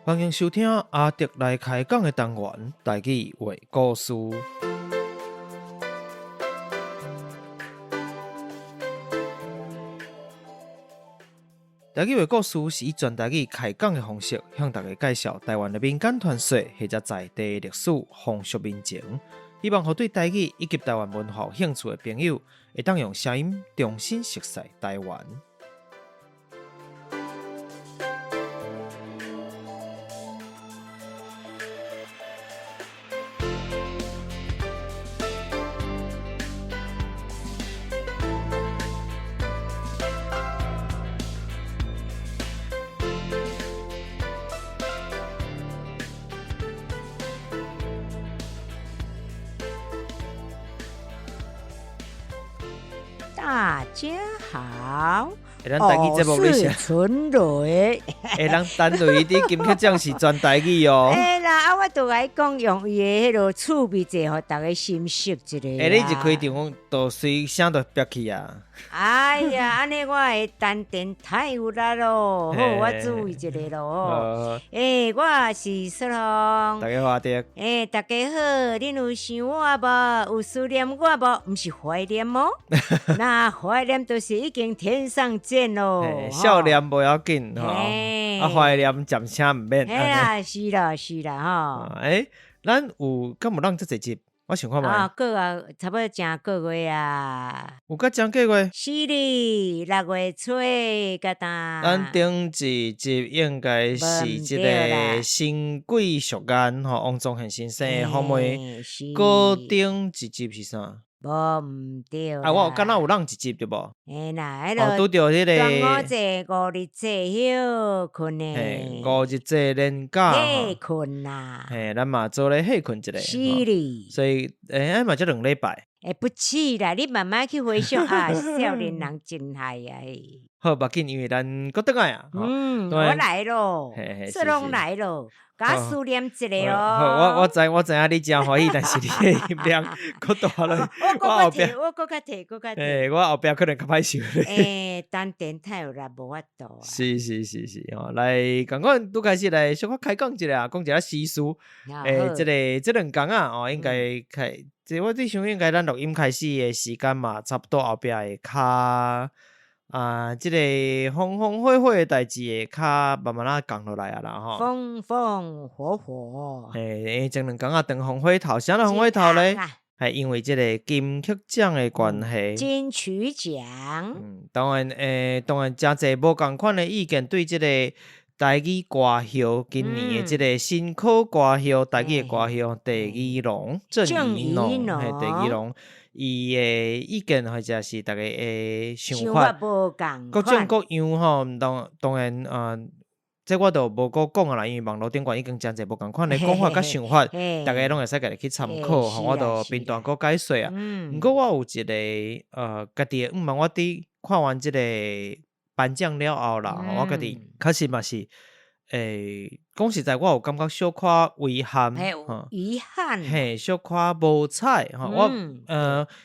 歡迎收聽阿德來開講的單元，台語話故事。台語話故事是以全台語開講的方式，向大家介紹台灣的民間傳說或者在地歷史、風俗民情，希望予對台語以及台灣文化有興趣的朋友，會當用聲音重新熟悉台灣。大家好，欸，咱台語節目你是春雷。欸，咱單對佇金曲獎是全台語哦。欸啦，啊，我就愛講用伊的彼落趣味者，予逐家心熟一下。欸，你一開場就隨聲就憋去啊！哎呀，按呢我的丹田太有力咯，好，我注意一下咯。欸，我是雪紅。大家好，阿德。欸，大家好，恁有想我無？有思念我無？毋是懷念哦。那懷念就是已經天上見咯。少年無要緊吼，啊懷念暫且毋免。嘿啦，是啦，是啦，吼。欸，咱有敢有咱這濟集？我想看覓。啊，過啊，差不多成個月啊。有甲成個月？是哩，六月初甲當。咱頂一集應該是這個新貴俗案吼，王宗憲先生的訪問。閣頂一集是啥？無毋對。啊，我有敢若有落一集對無？嘿啦，彼落拄著彼個端午節、五日節歇睏的。嘿，五日節連假。歇睏啦。嘿，咱嘛做咧歇睏一下。是哩。所以，欸，嘛才兩禮拜。欸，不止啦，你慢慢去回想啊，少年人真害啊！好，無要緊，因為咱閣轉來啊。嗯，我來咯，雪龍來咯。共思念一下哦。我知我知影你誠歡喜，但是你的音量閣大落。我後壁，我閣較提，閣較提。欸，我後壁可能較歹受咧。欸，丹田太有力，無法度。是是是是吼，來，仝款拄開始來小可開講一下，講一下時事。欸，這个這兩工啊，哦，應該開，這我佇想應該咱錄音開始的時間嘛，差不多後壁會較。啊，這个風風火火的代誌會較慢慢仔降落來啊啦吼。風風火火。嘿，前兩工啊，長風火頭，啥人風火頭咧？係因為這个金曲獎的關係。金曲獎。嗯，當然，欸，當然，誠濟無仝款的意見對這個台語歌后，今年的這个新科歌后，台語的歌后鄭宜農，鄭宜農，嘿，鄭宜農。伊的意見或者是逐家的想法，各種各樣吼，當當然啊，這我就無閣講啊啦，因為網路頂懸已經誠濟無仝款的講法佮想法，逐家攏會使家己去參考吼，我就貧惰閣解說啊。毋過我有一个家己的願望，我佇看完這个頒獎了後啦，我家己確實嘛是。欸，講實在，我有感覺小可遺憾，遺憾，嘿，小可無彩，吼，我，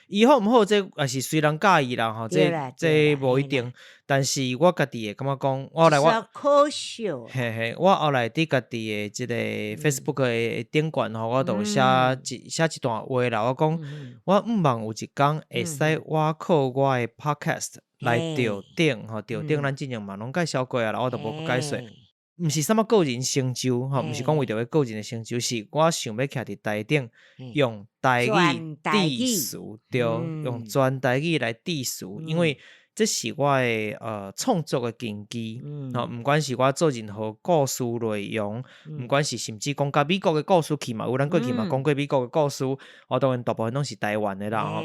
伊好毋好，這也是隨人佮意啦，吼，這這無一定，但是我家己會感覺講，我後來我，可惜，嘿嘿，我後來佇家己的這个 Facebook 的頂懸吼，我都有寫一寫一段話啦，我講，我向望有一工會使我靠我的 Podcast 來吊頂，吼，吊頂，咱之前嘛攏介紹過啊啦，我就無閣解說。毋是啥物個人成就，吼，毋是講為著欲個人的成就，是我想欲徛佇台頂，用台語致辭，對，用全台語來致辭，因為這是我的創作的根基，吼，毋管是我做任何故事內容，毋管是甚至講佮美國的故事去嘛有，咱過去嘛講過美國的故事，我當然大部分攏是台灣的啦，吼。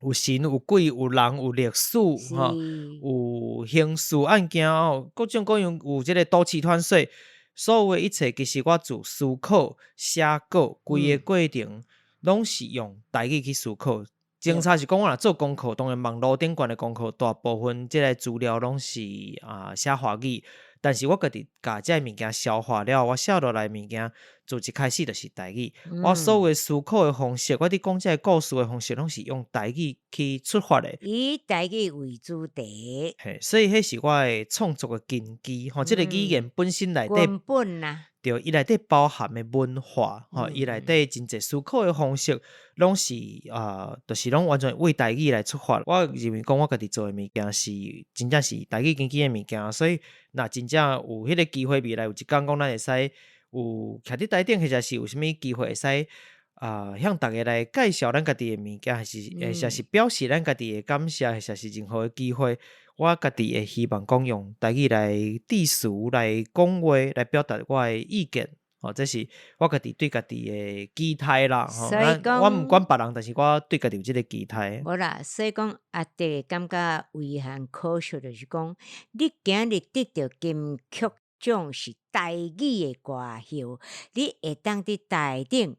有神有鬼有人有歷史吼，有刑事案件哦，各種各樣有這个都市傳說，所有的一切其實我自思考寫稿規个過程，攏是用台語去思考。前查是講我若做功課，當然網路頂懸的功課，大部分這个資料攏是啊寫華語，但是我家己共這个物件消化了，我寫落來的物件，自一開始就是台語。我所有的思考的方式，我佇講這个故事的方式，攏是用台語去出發的。以台語為主題。嘿，所以彼是我的創作的根基。吼，這个語言本身內底根本啊，對，伊內底包含的文化，吼，伊內底真濟思考的方式，攏是啊，就是攏完全為台語來出發。我認為講我家己做的物件是真正是台語根基的物件，所以若真正有彼个機會，未來有一工講咱會使有徛佇台頂，或者是有啥物機會會使啊，向大家來介紹咱家己的物件，還是或者是表示咱家己的感謝，或者是任何的機會，我家己會希望講用台語來致辭、來講話、來表達我的意見。吼，這是我家己對家己的期待啦。吼，所以我毋管別人，但是我對家己有這个期待。無啦，所以講阿弟感覺遺憾可惜，就是講你今日得著金曲獎是台語的歌后，你會當佇台頂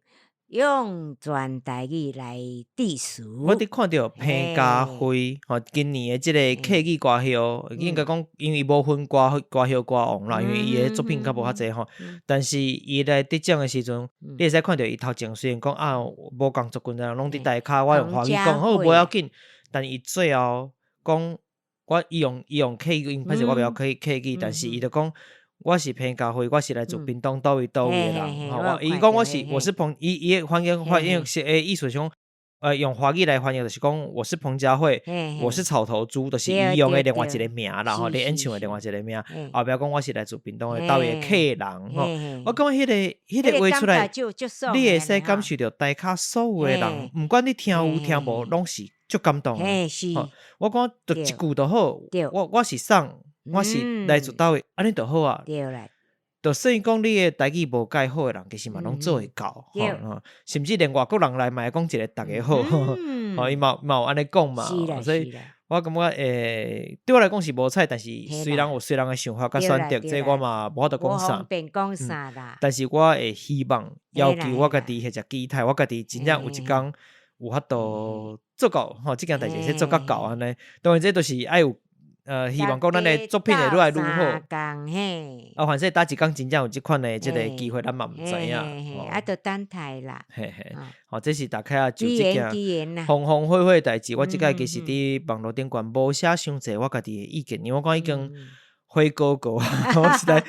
用全台語來致辭。我佇看著彭佳慧，吼，今年的這个客語歌后，應該講，因為伊無分歌後歌王啦，因為伊的作品較無遐濟吼。但是伊來得獎的時陣，你會使看著伊頭前雖然講啊，無仝族群的人攏佇台跤，我用華語講好無要緊，但伊最後講，我伊用客語，因歹勢我袂曉客語，但是伊就講，我是彭佳慧，我是來自屏東佗位佗位的人。吼，伊講我是彭，伊伊的翻譯翻譯是誒意思是講，用華語來翻譯就是講我是彭佳慧，我是草頭豬，就是伊用的另外一個名啦，吼，咧演唱的另外一個名。後壁講我是來自屏東的佗位的客人，吼。我感覺彼个話出來，你會使感受著台跤所有的人，毋管你聽有聽無，攏是足感動的。我感覺就一句就好，我是啥，我是來自佗位，按呢就好啊。對啦。就算講你的台語無蓋好的人，其實嘛攏做會到，吼，甚至連外國人來嘛會講一個逐家好，吼，伊嘛有按呢講嘛，所以我感覺對我來講是無彩，但是雖然有雖人的想法佮選擇，這我嘛無法度講啥。無方便講啥啦。但是我會希望要求我家己或者期待我家己真正有一工有法度做到，吼，這件代誌會使做較到按呢。當然這都是愛有希望講咱的作品會愈來愈好。啊，反正佗一工真正有這款的這个機會，咱嘛毋知影。啊，就等待啦。嘿嘿，吼，這是大概啊，就這件風風火火的代誌，我這擺其實佇網路頂懸無寫傷濟我家己的意見，因為我感覺已經火鍋過，我實在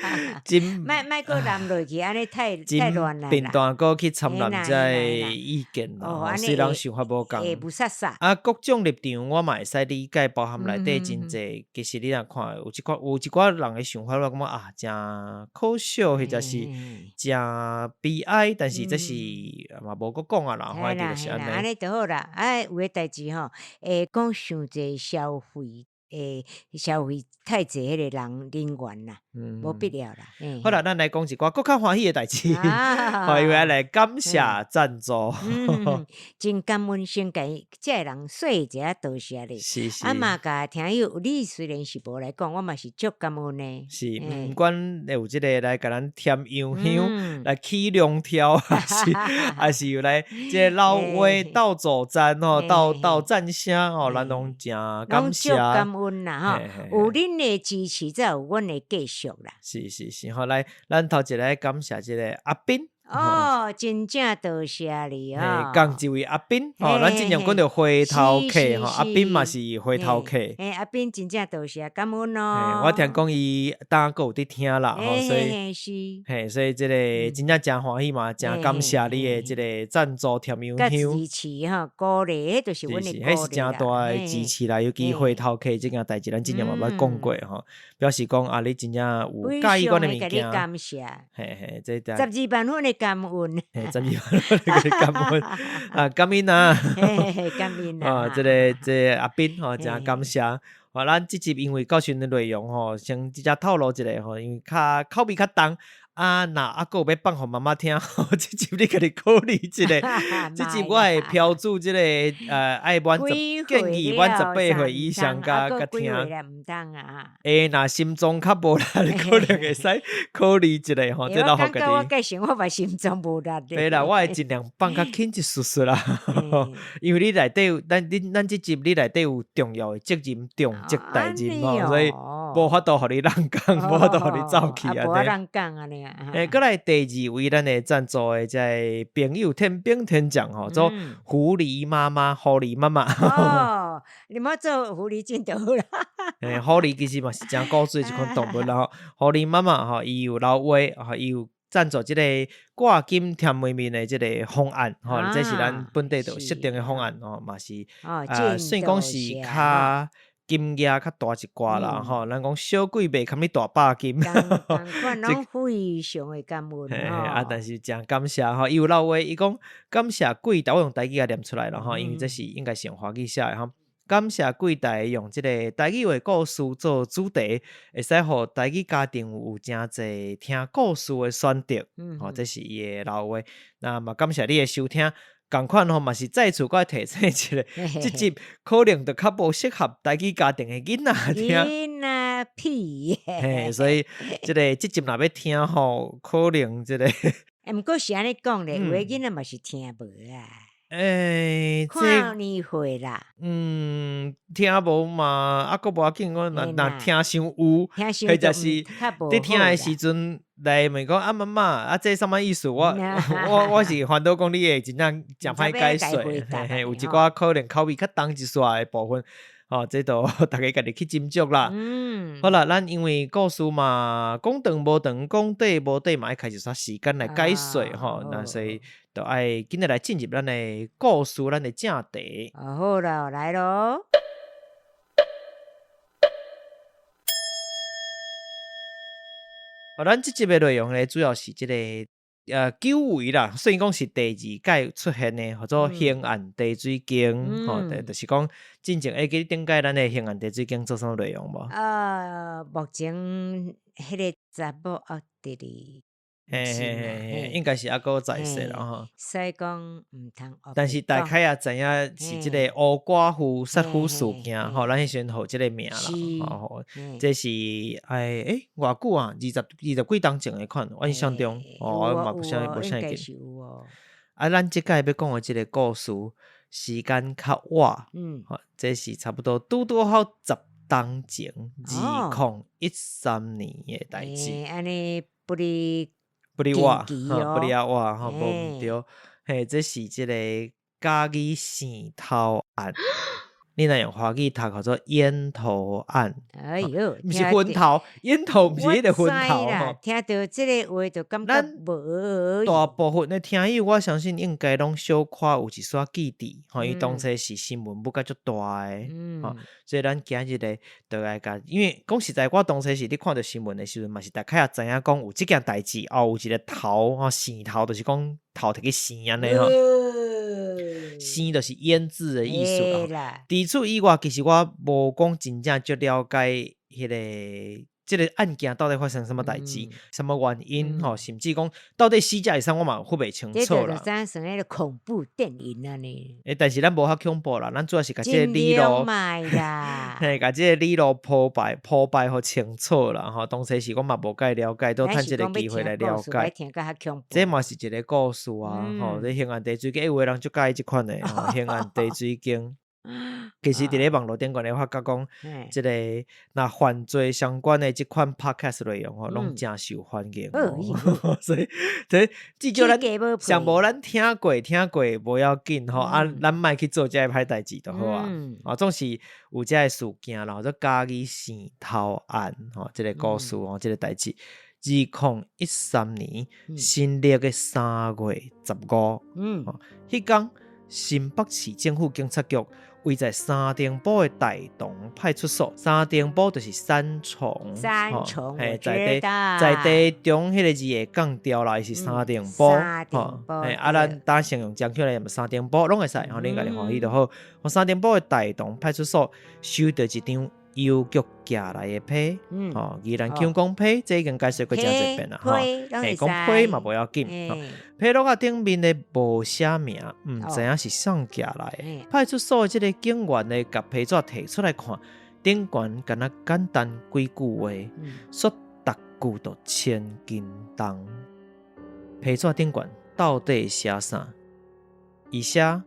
真莫莫閣濫落去，按呢太太亂啦。貧惰閣去參濫這个意見啦，雖然想法無仝。會霧煞煞。啊，各種立場我嘛會使理解，包含內底真濟，其實你若看有一寡人的想法，我感覺啊，誠可笑，或者是誠悲哀，但是這是嘛無閣講啊啦，反正就是按呢。按呢就好啦。啊，有的代誌吼，會講傷濟消費。消費太濟彼个人人員啦，無必要啦。好啦，咱來講一寡閣較歡喜的代誌，因為來感謝贊助。真感恩，先共這个人說一下多謝咧。是是。啊嘛，共聽友，你雖然是無來講，我嘛是足感恩的。是，毋管有這个來共咱添油香，來起龍跳，還是有來這個老話鬥助讚吼，鬥讚聲吼，咱攏誠感謝。感恩啦吼，有恁的支持，才有阮的繼續啦。是是是，好來，咱頭一個來感謝這個阿斌。哦，真正多謝你哦。仝一位阿斌，吼，咱之前講著回頭客吼，阿斌嘛是回頭客。嘿，阿斌真正多謝，感恩哦。我聽講伊當閣有佇聽啦，吼，所以，嘿，所以這個真正誠歡喜嘛，誠感謝你的這個贊助添油香。支持吼，鼓勵，彼就是阮的鼓勵。彼是誠大的支持啦，尤其回頭客這件代誌，咱之前嘛捌講過吼，表示講啊，你真正有佮意阮的物件。感謝。嘿嘿，這 12萬分的感恩。嘿，12萬分的感恩啊，感恩啊，感恩啊，這個阿斌吼，誠感謝。啊，咱這集因為到時陣的內容吼，先直接透露一下吼，因為較口味較重。啊，若猶閣有欲放予媽媽聽，這集你家己考慮一下。這集我會標註這個愛滿十建議滿18歲以上佮聽。欸，若心臟較無力，可能會使考慮一下吼。這留予家己。我感覺我嘛心臟無力。對啦，我會盡量放較輕一絲絲啦。因為你內底有，咱恁咱這集你內底有重要的責任，重責大任吼，所以無法度予你人講，無法度予你走去啊，按呢。無人講按呢啊。欸，閣來第二位咱的贊助的這个朋友天兵天將吼，做狐狸媽媽，狐狸媽媽。哦，你莫做狐狸精就好啦。欸，狐狸其實嘛是誠古錐一款動物啦吼。狐狸媽媽吼，伊有留話，吼，伊有贊助這个掛金甜麵麵的這个方案，吼，這是咱本地就設定的方案吼，嘛是啊，算講是較金額較大一寡啦，吼，咱講小鬼袂堪你大百金，仝款攏非常的感恩吼。啊，但是誠感謝吼，伊有留話，伊講感謝貴台，我用台語共念出來啦吼，因為這是應該是用華語寫的吼。感謝貴台用這个台語話故事做主題，會使予台語家庭有誠濟聽故事的選擇，吼，這是伊的留話。那嘛感謝你的收聽，仝款吼嘛是再次閣提醒一下，這集可能就較無適合台語家庭的囡仔聽。囡仔屁。嘿，所以這个這集若欲聽吼，可能這个。欸，毋過是按呢講咧，有的囡仔嘛是聽無啊。欸，看年歲啦。嗯，聽無嘛，啊，閣無要緊，我若若聽傷有，或者是佇聽的時陣來問講啊媽媽，啊這啥物意思？我我我是煩惱講你會真正誠歹解說，嘿嘿，有一寡可能口味較重一絲的部分，吼，這都大家家己去斟酌啦。好啦，咱因為故事嘛，講長無長，講短無短，嘛愛開一撮時間來解說吼，那所以就愛緊仔來進入咱的故事，咱的正題。好啦，來囉。好，咱這集的內容咧，主要是這個久違啦，雖然講是第二屆出現的，叫做興安茶水間，吼，就是講進前會記得頂擺咱的興安茶水間做啥物內容無？目前彼个查某猶佇咧。嘿嘿嘿，應該是猶閣在世啦吼。所以講毋通。但是大概也知影是這個烏寡婦殺夫事件吼，咱彼時陣予這個名啦，吼，這是哎欸偌久啊？二十幾冬前的款，我印象中，哦，我嘛無啥無啥會記。啊，咱這擺欲講的這个故事，時間較晚，吼，這是差不多拄拄好十冬前，2013年的代誌。按呢不離。不離我，不離啊我，吼，無毋對，嘿，這是這個嘉義線頭案，你若用華語讀叫做煙頭案，哎喲，毋是昏頭，煙頭毋是彼個昏頭吼。聽著這个話就感覺無。大部分的聽友，我相信應該攏小可有一絲記佇，吼，因為當初是新聞報甲足大的，吼，所以咱今日咧，就來共，因為講實在，我當初是咧看著新聞的時陣，嘛是大概也知影講有這件代誌，哦，有一个頭，吼，線頭，就是講頭提去生按呢吼，生就是醃製的意思啦。除此以外，其實我無講真正足了解彼个。這个案件到底發生啥物代誌，啥物原因吼，甚至講到底死者是啥，我嘛分袂清楚啦。這就像彼个恐怖電影按呢。欸，但是咱無遐恐怖啦，咱主要是共這个理路，嘿，共這个理路鋪排鋪排予清楚啦吼。當初是我嘛無介了解，都趁這个機會來了解。這嘛是一个故事啊，吼，這興安茶水間，有的人足佮意這款的，吼，興安茶水間。其實佇咧網路頂懸咧發覺講，這个若犯罪相關的這款 podcast 內容吼，攏誠受歡迎。所以，這至少咱上無咱聽過聽過無要緊吼，啊，咱莫去做這个歹代誌就好啊。啊，總是有這个事件啦，做嘉義線頭案吼，這个故事吼，這个代誌。2013年新曆的3月15，彼工新北市政府警察局位在三重埔的大同派出所，三重埔就是三重，三重，嘿，在地在地中彼个字會降調啦，伊是三重埔，吼，嘿，啊，咱打形容講起來，三重埔攏會使，吼，恁家己歡喜就好。三重埔的大同派出所收著一張郵局寄來的批，吼，宜蘭腔講批，這已經解釋過誠濟遍啦，吼，嘿，講批嘛無要緊，批錄仔頂面的無寫名，毋知影是啥寄來的。派出所的這個警員呢，共批紙提出來看，頂懸敢若簡單幾句話，煞逐句都千斤重。批紙頂懸到底寫啥？伊寫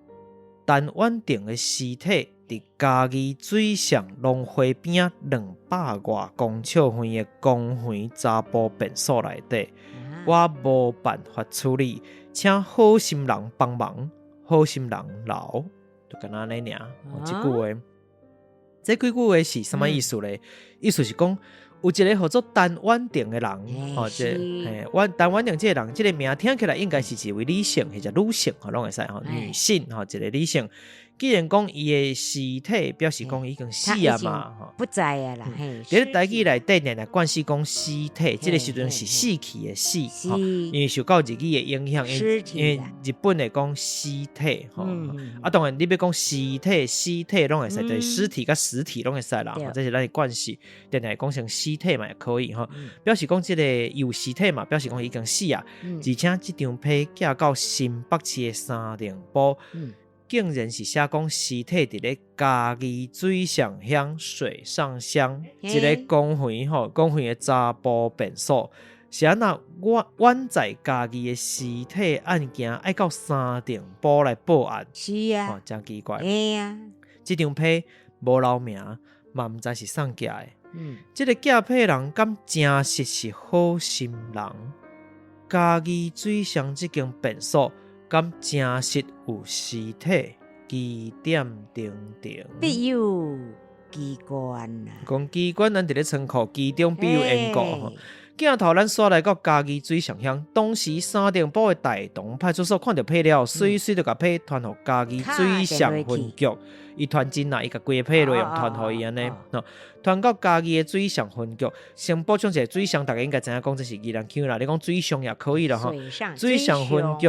陳婉婷的屍體。佇嘉義水上龍華邊仔200外公尺遠的公園查埔便所內底，我無辦法處理，請好心人幫忙，好心人留，就敢若按呢爾。這句話，這幾句話是啥物意思咧？意思是講，有一個號做陳婉婷的人，吼，這嘿，陳婉婷這個人，這個名聽起來應該是一位女性，或者女性，吼，攏會使吼，女性，吼，一個女性。既然講伊的屍體，表示講伊已經死啊嘛，吼，不在啊啦。佇咧台語內底，定定慣勢講屍體，這個時陣是死去的死，吼，因為受到日語的影響，因為日本會講屍體，吼，啊，當然你欲講屍體、屍體攏會使，就是屍體佮實體攏會使啦，這是咱的慣勢，定定講成屍體嘛也可以，吼，表示講這個有屍體嘛，表示講伊已經死啊，而且這張批寄到新北市的三重埔。竟然是寫講屍體佇咧嘉義水上鄉水上鄉一个公園吼，公園的查埔便所，是按怎遠在嘉義的屍體案件愛到三重埔來報案？是啊，哦，真奇怪。嘿啊，這張批無留名，嘛毋知是啥寄的。這个寄批人敢真實是好心人？嘉義水上這間便所，敢真實有屍體？疑點重重，必有機關啊！講機關，咱佇咧倉庫，其中必有緣故。鏡頭咱煞來到嘉義水上鄉，當時三重埔的大同派出所看著批了，隨隨就共批傳予嘉義水上分局。伊傳真啦，伊共規个批內容傳予伊按呢，傳到嘉義的水上分局。先補充一下，水上大家應該知影講這是宜蘭腔啦，你講水上也可以啦吼。水上分局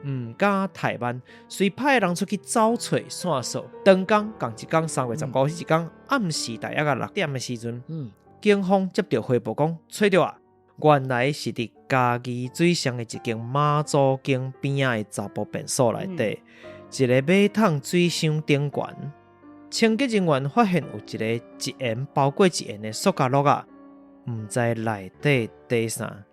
毋敢怠慢，隨派人出去找揣線索。當工仝一工3月15彼一工暗時大約仔6點的時陣，警方接著回報講，揣著啊，原來是佇嘉義水上的一間媽祖宮邊仔的查埔便所內底，一个馬桶水箱頂懸，清潔人員發現有一個一緣包過一緣的塑膠罌仔，毋知內底佇啥，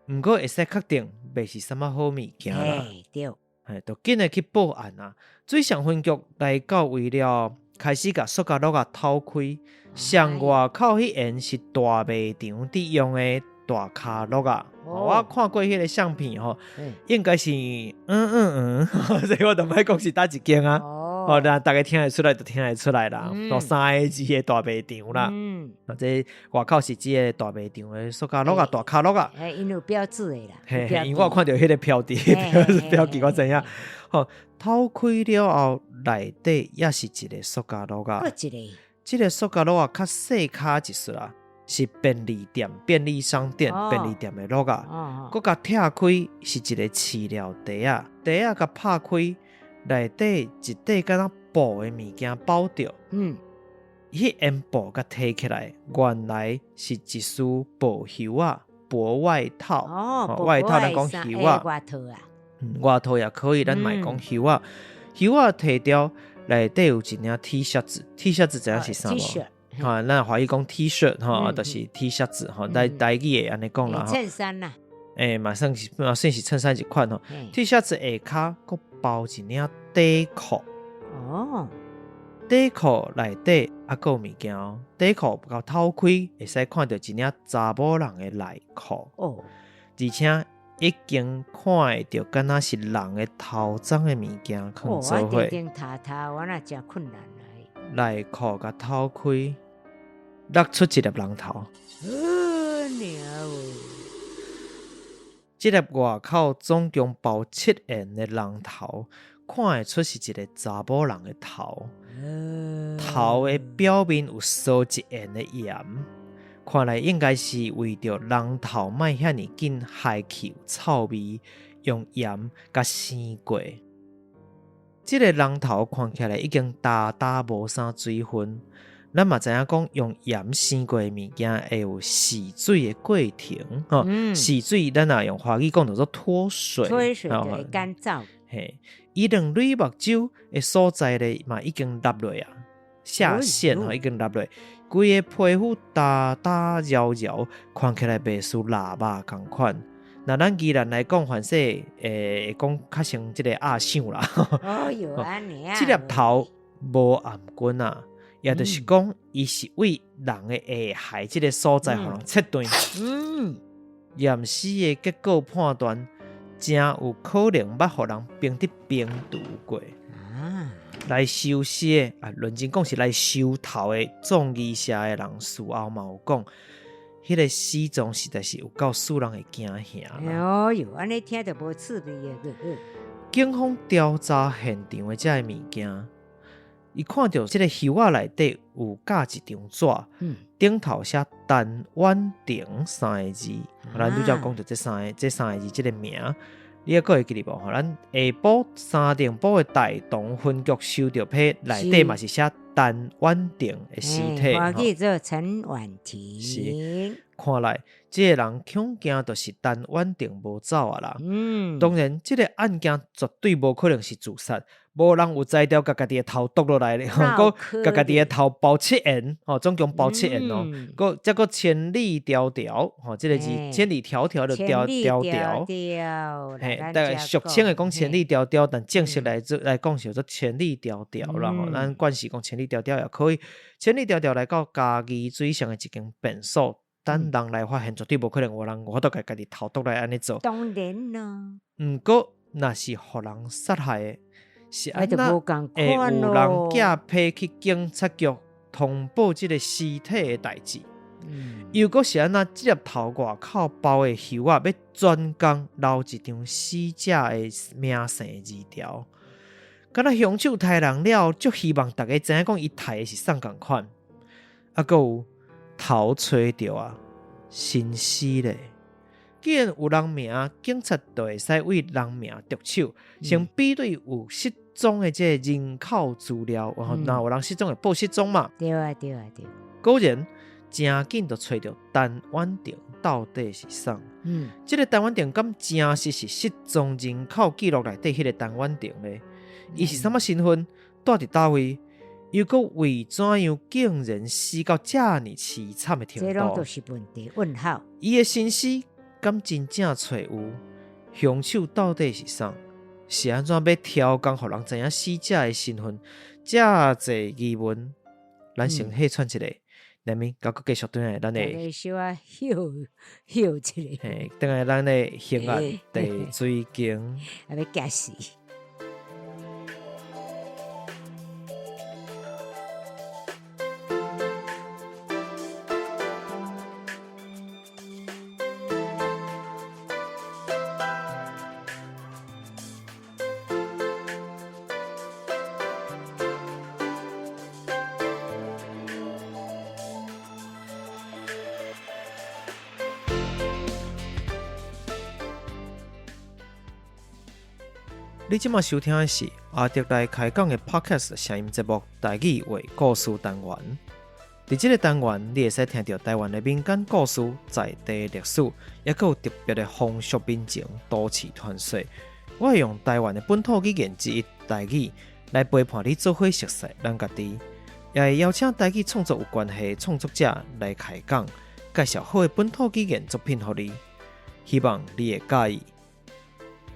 毋過會使確定，袂是啥物好物件啦。對，嘿，就緊的去報案啊！水上分局來到位了，開始共塑膠罌仔掏開，上外口彼緣是大賣場佇用的大跤罌仔。我看過彼个相片吼，應該是所以我就莫講是佗一間啊。哦，那大家聽會出來就聽會出來啦。哦，三个字的大賣場啦。啊，這外口是這个大賣場的塑膠罌仔，大跤罌仔。嘿，𪜶有標誌的啦。嘿嘿，因為我有看著彼个標誌，標記我知影。吼，掏開了後，內底也是一个塑膠罌仔。閣一个。這个塑膠罌仔較細跤一撮啦，是便利店、便利商店、便利店的罌仔。閣共拆開是一个飼料袋仔，袋仔共拍開，內底一塊敢若布的物件包著。彼緣布共提起來，原來是一束薄袖仔，薄外套。外套咱講袖仔。外套啊。外套也可以，咱嘛會講袖仔。袖仔提掉，內底有一領 T 恤子，T 恤子知影是啥無？哈，咱華語講 T 恤吼，就是 T 恤子吼，台語會按呢講啦。襯衫啦。欸，嘛算是襯衫一款吼。T 恤子下跤閣包一領底褲。底褲內底猶閣有物件哦，底褲共掏開，會使看著一領查某人的內褲。而且已經看會著，敢若是人的頭鬃的物件，囥做伙。哦，我定定頭，我若誠困難啦。內褲共掏開，落出一粒人頭。娘這粒外口總共包七緣的人頭，看會出是一个查某人的頭。頭的表面有掃一緣的鹽，看來應該是為著人頭莫遐爾緊害去有臭味，用鹽共生過。這个人頭看起來已經焦焦無啥水分，咱嘛知影講用鹽生過的物件會有洗水的過程，吼，洗水咱若用華語講叫做脫水，脫水就會乾燥。嘿，伊兩蕊目睭的所在咧嘛已經落落啊，下陷吼已經落落，規個皮膚焦焦搖搖，看起來袂輸臘肉仝款。若咱宜蘭來講，凡勢會講較像這个鴨賞啦。哦喲，按呢啊。這粒頭無頷頸啊，也就是講，伊是為人的下頦這个所在，予人切斷。驗屍的結果判斷，誠有可能捌予人冰佇冰櫥過。來收屍的啊，認真講是來收頭的葬儀社的人，事後嘛有講，彼个死狀實在是有夠使人會驚嚇。哎喲，按呢聽著無趣味的。警方調查現場的這个物件，伊看著這个柩仔內底有蓋一張紙，頂頭寫陳婉婷三个字，咱拄才講著這三个字這个名。你猶閣會記得無？吼，咱下晡三重埔的大同分局收著批內底嘛是寫陳婉婷的屍體。我叫做陳婉婷。是，看來這个人恐驚就是陳婉婷無走啊啦。當然，這个案件絕對無可能是自殺，無人有才調共家己的頭剁落來咧，閣共家己的頭包七緣，吼，總共包七緣哦。閣再閣千里迢迢，吼，這个字千里迢迢的迢迢迢，嘿，大概俗稱會講千里迢迢，但正式來做來講是叫做千里迢迢啦。吼，咱慣勢講千里迢迢也可以。千里迢迢來到嘉義水上的一間便所，等人來發現，絕對無可能有人有法度共家己頭剁來按呢做。當然咯。毋過，若是予人殺害的，是按怎會有人寄批去警察局通報這个屍體的代誌？又閣是按怎？這粒頭外口包的柩仔，欲專工留一張死者的名姓字條，敢若兇手刣人了，足希望逐家知影講伊刣的是啥仝款。啊，閣有頭揣著啊，身屍咧。既然有人名，警察就會使為人名著手，先比對有失蹤的這个人口資料，然後若有人失蹤會報失蹤嘛。對啊，對啊，對。果然，誠緊就揣著陳婉婷到底是啥？這个陳婉婷敢真實是失蹤人口記錄內底彼个陳婉婷咧？伊是啥物身份？住佇佗位？又閣為怎樣竟然死到遮爾淒慘的程度？這攏都是問題，問號。伊的身屍敢真正揣有？兇手到底是啥？是按怎欲刁工，予人知影死者的身份？遮濟疑問，咱先歇喘一下，下面閣閣繼續轉來咱的小可歇歇一下，嘿，轉來咱的懸案地水間，啊，欲驚死！你這馬收聽的是阿德來開講的 Podcast 聲音節目《台語話故事單元》。佇這个單元，你會使聽著台灣的民間故事、在地歷史，抑閣有特別的風俗民情、都市傳說。我會用台灣的本土語言之一台語來陪伴你做伙熟悉咱家己，也會邀請台語創作有關係的創作者來開講，介紹好的本土語言作品予你，希望你會佮意。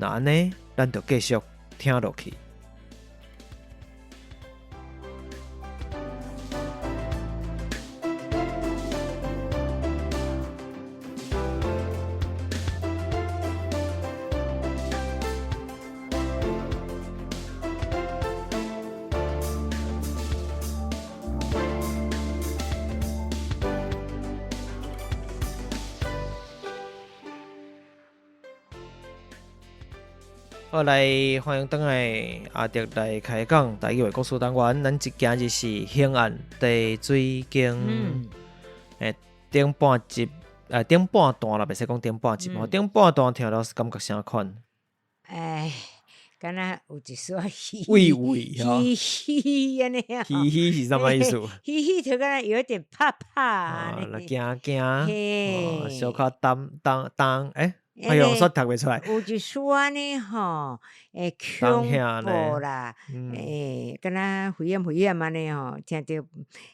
若按呢，咱就繼續聽落去。好，來歡迎轉來阿德來開講，台語話故事單元，咱這今日是懸案地水間，頂半集，頂半段啦，袂使講頂半集，頂半段聽了是感覺啥款？哎，敢若有一絲仔畏畏吼，嘻嘻按呢啊，嘻嘻是啥物意思？嘻嘻就敢若有點怕怕，驚驚，小可擔擔擔，欸。哎喲，煞讀袂出來。有一絲按呢吼，會恐怖啦，欸，敢若危險危險按呢吼，聽著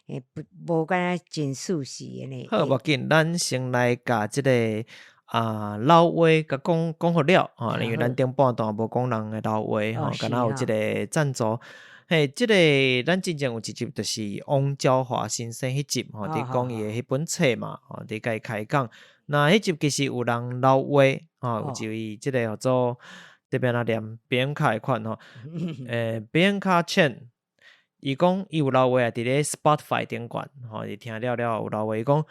欸不無敢若真舒適按呢。好，無要緊，咱先來共這个啊老話共講講予了吼，因為咱頂半段無講人的老話吼，敢若有這个贊助。嘿，這个咱之前有一集就是王昭華先生彼集吼，佇講伊的彼本冊嘛，吼，佇共伊開講。那彼集其實有人留話，吼，有一位這个叫做這邊仔念扁卡的款吼，扁卡 Chen，伊講伊有留話啊，佇咧 Spotify 頂懸，吼，伊聽了了後有留話，伊講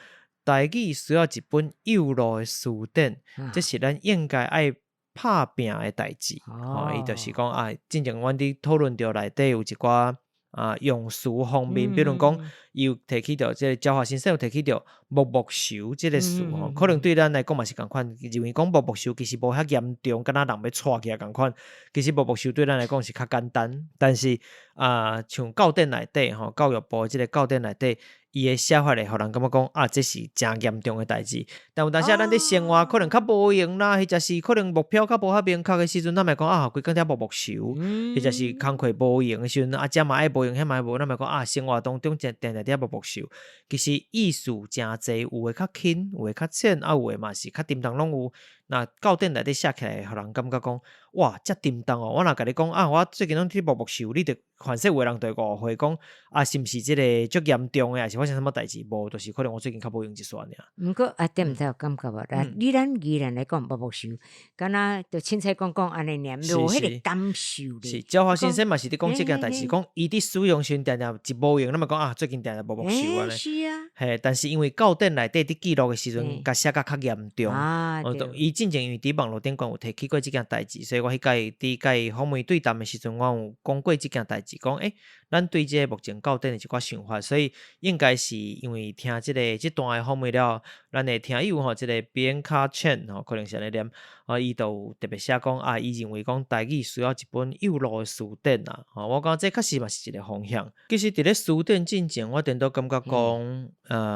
台語需要一本幼路的辭典，這是咱應該愛拍拚的代誌，吼，伊就是講啊，進前阮佇討論著內底有一寡啊用詞方面，比如講，伊有提起著這个昭華先生有提起著木木泅這个詞吼，可能對咱來講嘛是仝款，認為講木木泅其實無遐嚴重，敢若人欲掣起來仝款，其實木木泅對咱來講是較簡單，但是啊，像教典內底吼，教育部這个教典內底。伊的寫法會予人感覺講啊，這是誠嚴重的代誌。但有當時咱佇生活可能較無閒啦，或者是可能目標較無遐明確的時陣，咱會講啊，規工佇遐木木泅，或者是工課無閒的時陣，啊，這嘛愛無閒，彼嘛愛無閒，咱會講啊，生活當中定定佇遐木木泅。其實意思誠濟，有的較輕，有的較淺，啊，有的嘛是較沉重，攏有。那教典內底寫起來，予人感覺講，哇，遮沉重哦！我若共你講啊，我最近攏佇木木泅，你就凡勢有的人就會誤會講啊，是毋是這個足嚴重的，還是發生啥物代誌？無，就是可能我最近較無閒一撮爾。毋過阿點毋知有感覺無？你咱宜蘭來講木木泅，敢若就凊彩講講按呢爾，無彼个感受咧。是，昭華先生嘛是佇講這件代誌，講伊佇使用時陣定定一無閒，咱嘛講啊，最近定定木木泅按呢。是啊。嘿，但是因為教典內底佇記錄的時陣，共寫甲較嚴重。伊進前因為佇網路頂懸有提起過這件代誌，所以我彼擺佇共伊訪問對談的時陣，我有講過這件代誌，講欸，咱對這个目前教典的一寡想法，所以應該是因為聽這个這段的訪問了，咱的聽友吼，這个 Bianca Chen 吼，可能是按呢念，啊，伊就有特別寫講啊，伊認為講台語需要一本幼路的辭典啊，吼，我感覺這確實嘛是一个方向。其實佇咧辭典進前，我顛倒感覺講，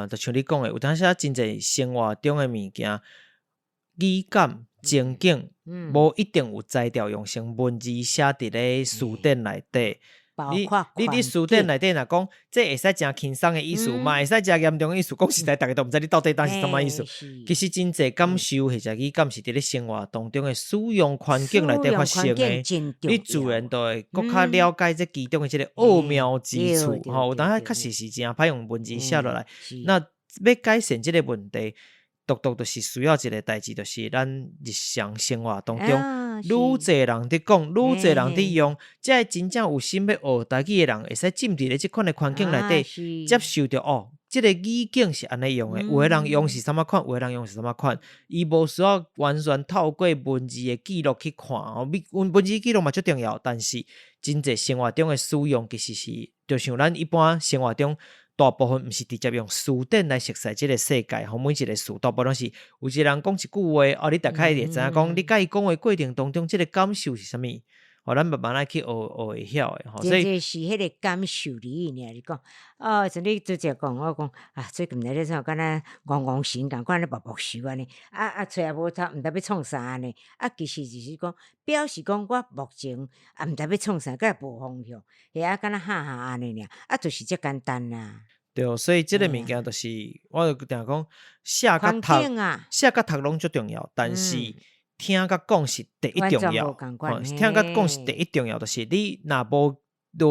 就像你講的，有當時啊，真濟生活中的物件。語感、情景，無一定有才調用成文字寫佇咧辭典內底。你你佇辭典內底若講，這會使誠輕鬆的意思，嘛會使誠嚴重的意思。講實在，逐家都毋知你到底當是啥物意思。其實真濟感受或者語感是佇咧生活當中的使用環境內底發生的。你自然就會閣較了解這其中的這个奧妙之處。吼，有當時確實是誠歹用文字寫落來。那欲改善這个問題，獨獨就是需要一个代誌，就是咱日常生活當中，愈濟人佇講，愈濟人佇用，才會真正有心欲學台語的人，會使浸佇咧這款的環境內底，接受著哦，這个語境是按呢用的，有的人用是啥物款，有的人用是啥物款，伊無需要完全透過文字的記錄去看哦，文文字記錄嘛足重要，但是真濟生活中的使用，其實是就像咱一般生活中。大部分毋是直接用辭典來熟悉這个世界，吼，每一个詞，大部分攏是有一个人講一句話，哦，你大概會知影講，你共伊講話過程當中，這个感受是啥物？吼，咱慢慢來去學學會曉的，吼，所以這是彼个感受你爾，你講，哦，像你拄才講，我講啊，最近咧創敢若戇戇神仝款咧木木泅按呢，啊啊，揣也無頭，毋知欲創啥按呢，啊，其實就是講表示講我目前也毋知欲創啥，閣也無方向，遐敢若哈哈按呢爾，啊，就是遮簡單啦。對，所以這个物件就是，我就定講寫佮讀，寫佮讀攏足重要，但是聽佮講是第一重要。聽佮講是第一重要，就是你若無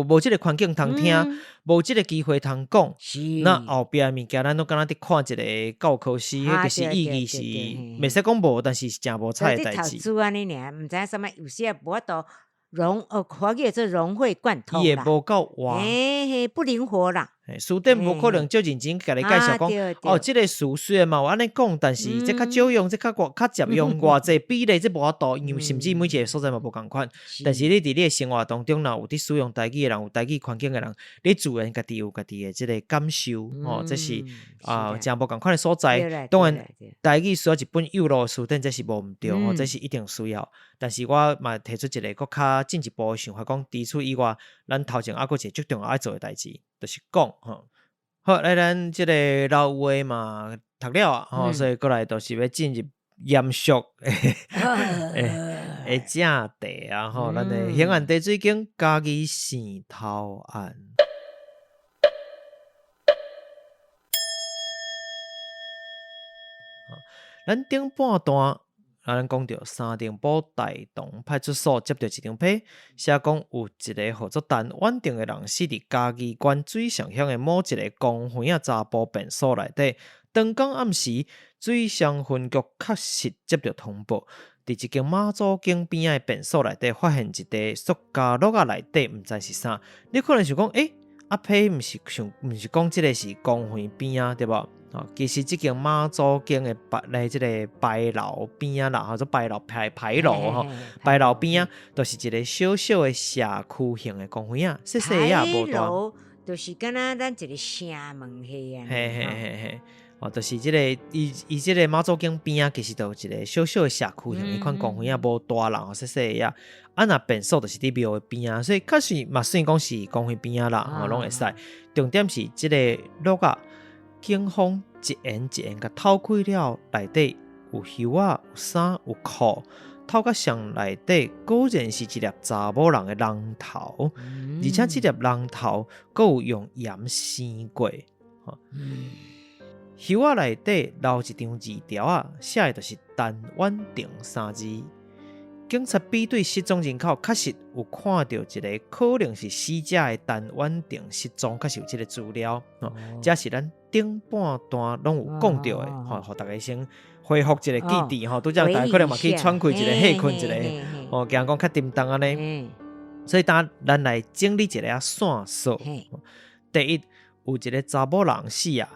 無這个環境通聽，無這个機會通講，那後壁的物件咱攏敢若佇看一个教科書，彼個是意義是袂使講無，但是是誠無彩的代誌。讀書按呢爾，毋知影啥物，有時也無法度融，華語做融會貫通。伊會無夠活，嘿嘿，不靈活啦。辭典無可能足認真共你介紹講，哦，這个詞雖然嘛有按呢講，但是這較少用，這較較捷用，偌濟比例這無法度，因為甚至每一个所在嘛無仝款。但是你佇你的生活當中，若有佇使用台語的人，有台語環境的人，你自然家己有家己的這个感受，哦，這是啊，誠無仝款的所在。當然，台語需要一本幼路的辭典，這是無毋對，吼，這是一定需要。但是我嘛提出一个閣較進一步的想法，講除此以外，咱頭前猶閣一個足重要愛做的代誌，就是講吼。好，來咱這个老話嘛讀了啊，吼，所以過來就是欲進入嚴肅的正題啊，吼，咱的興安茶水間嘉義線頭案。咱頂半段啊，咱講著三重埔大同派出所接著一張批，寫講有一个號做陳婉婷的人死佇嘉義縣水上鄉的某一个公園仔查埔便所內底。當天暗時，水上分局確實接著通報，佇一間媽祖宮邊仔的便所內底發現一塊塑膠簍仔內底，毋知是啥。你可能想講，欸，啊批毋是想，毋是講這个是公園邊仔對無？吼，其實這間媽祖宮的牌咧，這个牌樓邊仔啦，吼，做牌樓牌牌樓吼，牌樓邊仔，就是一个小小的社區型的公園仔，細細仔無大。牌樓就是敢若咱一个城門彼按呢。嘿嘿嘿嘿，哦，就是這个伊伊這个媽祖宮邊仔，其實就有一个小小的社區型的彼款公園仔，無大啦，吼，細細仔。啊，若便所就是佇廟的邊仔，所以確實嘛算講是公園邊仔啦，吼，攏會使。重點是這个簍仔，警方一緣一緣共掏開了，內底有靴仔、有衫、有褲，掏甲上內底，果然是一粒查某人的人頭，而且這粒人頭閣有用鹽生過。靴仔內底留一張字條仔，寫的就是陳婉婷三字。警察比對失蹤人口，確實有看著一个可能是死者的陳婉婷失蹤，確實有這个資料。哦，這是咱頂半段攏有講著的，吼，予大家先恢復一个記憶吼。拄才大家可能嘛去喘氣一下、歇睏一下，哦，驚講較沉重按呢。所以，當咱來整理一下線索。第一，有一个查某人死啊，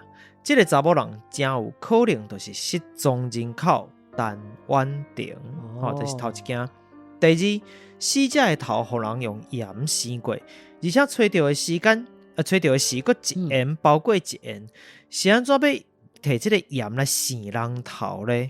這个查某人誠有可能就是失蹤人口陳婉婷，吼，這是頭一件。第二，死者的頭予人用鹽生過，而且揣著的時間，啊，揣著的時，閣一鹽包過一鹽，是按怎欲提這个鹽來生人頭咧？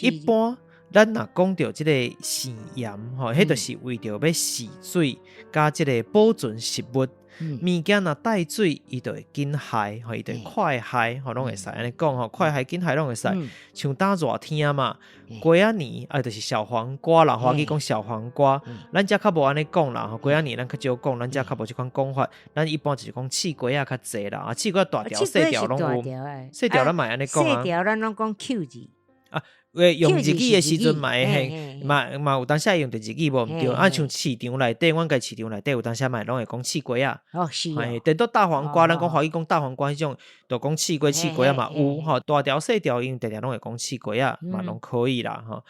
一般咱若講著這个生鹽，吼，彼就是為著欲洗水，佮這个保存食物。物件若帶水，伊就會緊害，吼，伊就會快害，吼，攏會使按呢講吼，快害緊害攏會使。像當熱天嘛，瓜仔泥啊，就是小黃瓜啦，華語講小黃瓜，咱遮較無按呢講啦，吼，瓜仔泥咱較少講，咱遮較無這款講法，咱一般就是講刺瓜仔較濟啦，啊，刺瓜大條細條攏有，細條咱嘛會按呢講啊。細條咱攏講 Q 字。啊，用日語的時陣嘛會嘿，嘛嘛有當時會用著日語無毋對，啊，像市場內底，阮家市場內底有當時嘛會攏會講刺瓜仔。哦，是。嘿，顛倒大黃瓜，咱講華語講大黃瓜彼種，就講刺瓜刺瓜仔嘛有吼，大條細條𪜶定定攏會講刺瓜仔，嘛攏可以啦吼。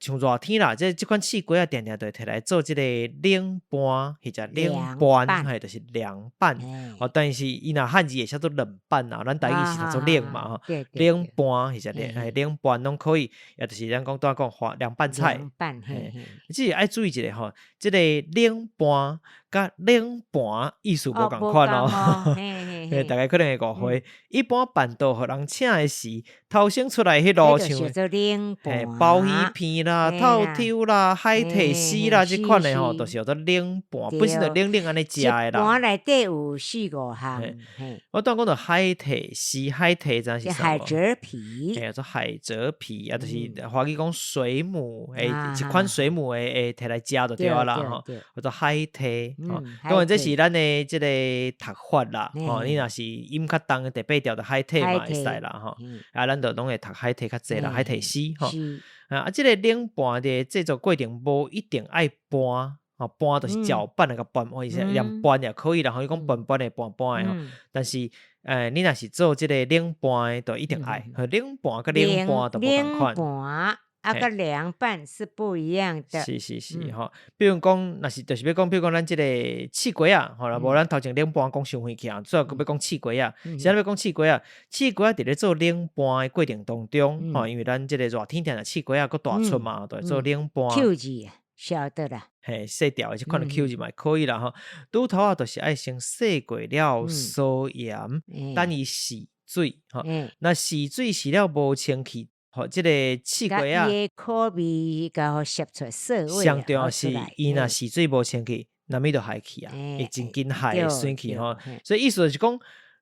像熱天啦，這這款刺瓜仔定定就會提來做這个冷拌，或者冷拌，嘿，就是涼拌。哦，但是伊若漢字會寫做冷拌啊，咱台語是讀做冷嘛吼，冷拌或者嘿冷拌攏可以，也就是咱講拄仔講花涼拌菜。涼拌，嘿嘿。只是愛注意一下吼，這个冷拌佮冷盤意思無仝款哦，大家可能會誤會。一般辦桌予人請的時，頭先出來彼路像鮑魚片啦、透抽啦、海提絲啦，這款的吼，都是叫做冷盤，本身就冷冷按呢食的啦。盤內底有四五項。我拄仔講著海提絲，海提知影是啥無？海蜇皮。嘿，叫做海蜇皮，啊，就是華語講水母，欸，一款水母的，會提來食就對啊啦吼，叫做海提。當然這是咱的這个讀法啦，吼，你若是音較重的第八調的海提嘛會使啦，吼，啊，咱就攏會讀海提較濟啦，海提絲吼。啊，這个冷盤的製作過程無一定愛拌，吼，拌就是攪拌那個拌，或者連拌也可以啦，吼，你講拌拌的拌拌的吼，但是，你若是做這个冷盤的，就一定愛，冷盤佮冷拌就無仝款。啊，佮涼拌是不一樣的。是是是，吼，比如講，若是就是欲講，比如講咱這个刺瓜仔，吼，無咱頭前冷盤講傷遠去啊，主要閣欲講刺瓜仔，啥物欲講刺瓜仔？刺瓜仔佇咧做冷盤的過程當中，吼，因為咱這个熱天定定刺瓜仔閣大出嘛，就會做冷盤。 Q 字，曉得啦。嘿，細條的這款的 Q 字嘛可以啦，吼。拄頭仔就是愛先洗過了，掃鹽，等伊洗水，吼。若洗水洗了無清氣。吼，這个刺瓜仔，伊的苦味共予攝出來，澀味。上重要是，伊若洗水無清氣，那物就害去啊，會真緊害會損去吼。所以意思就是講，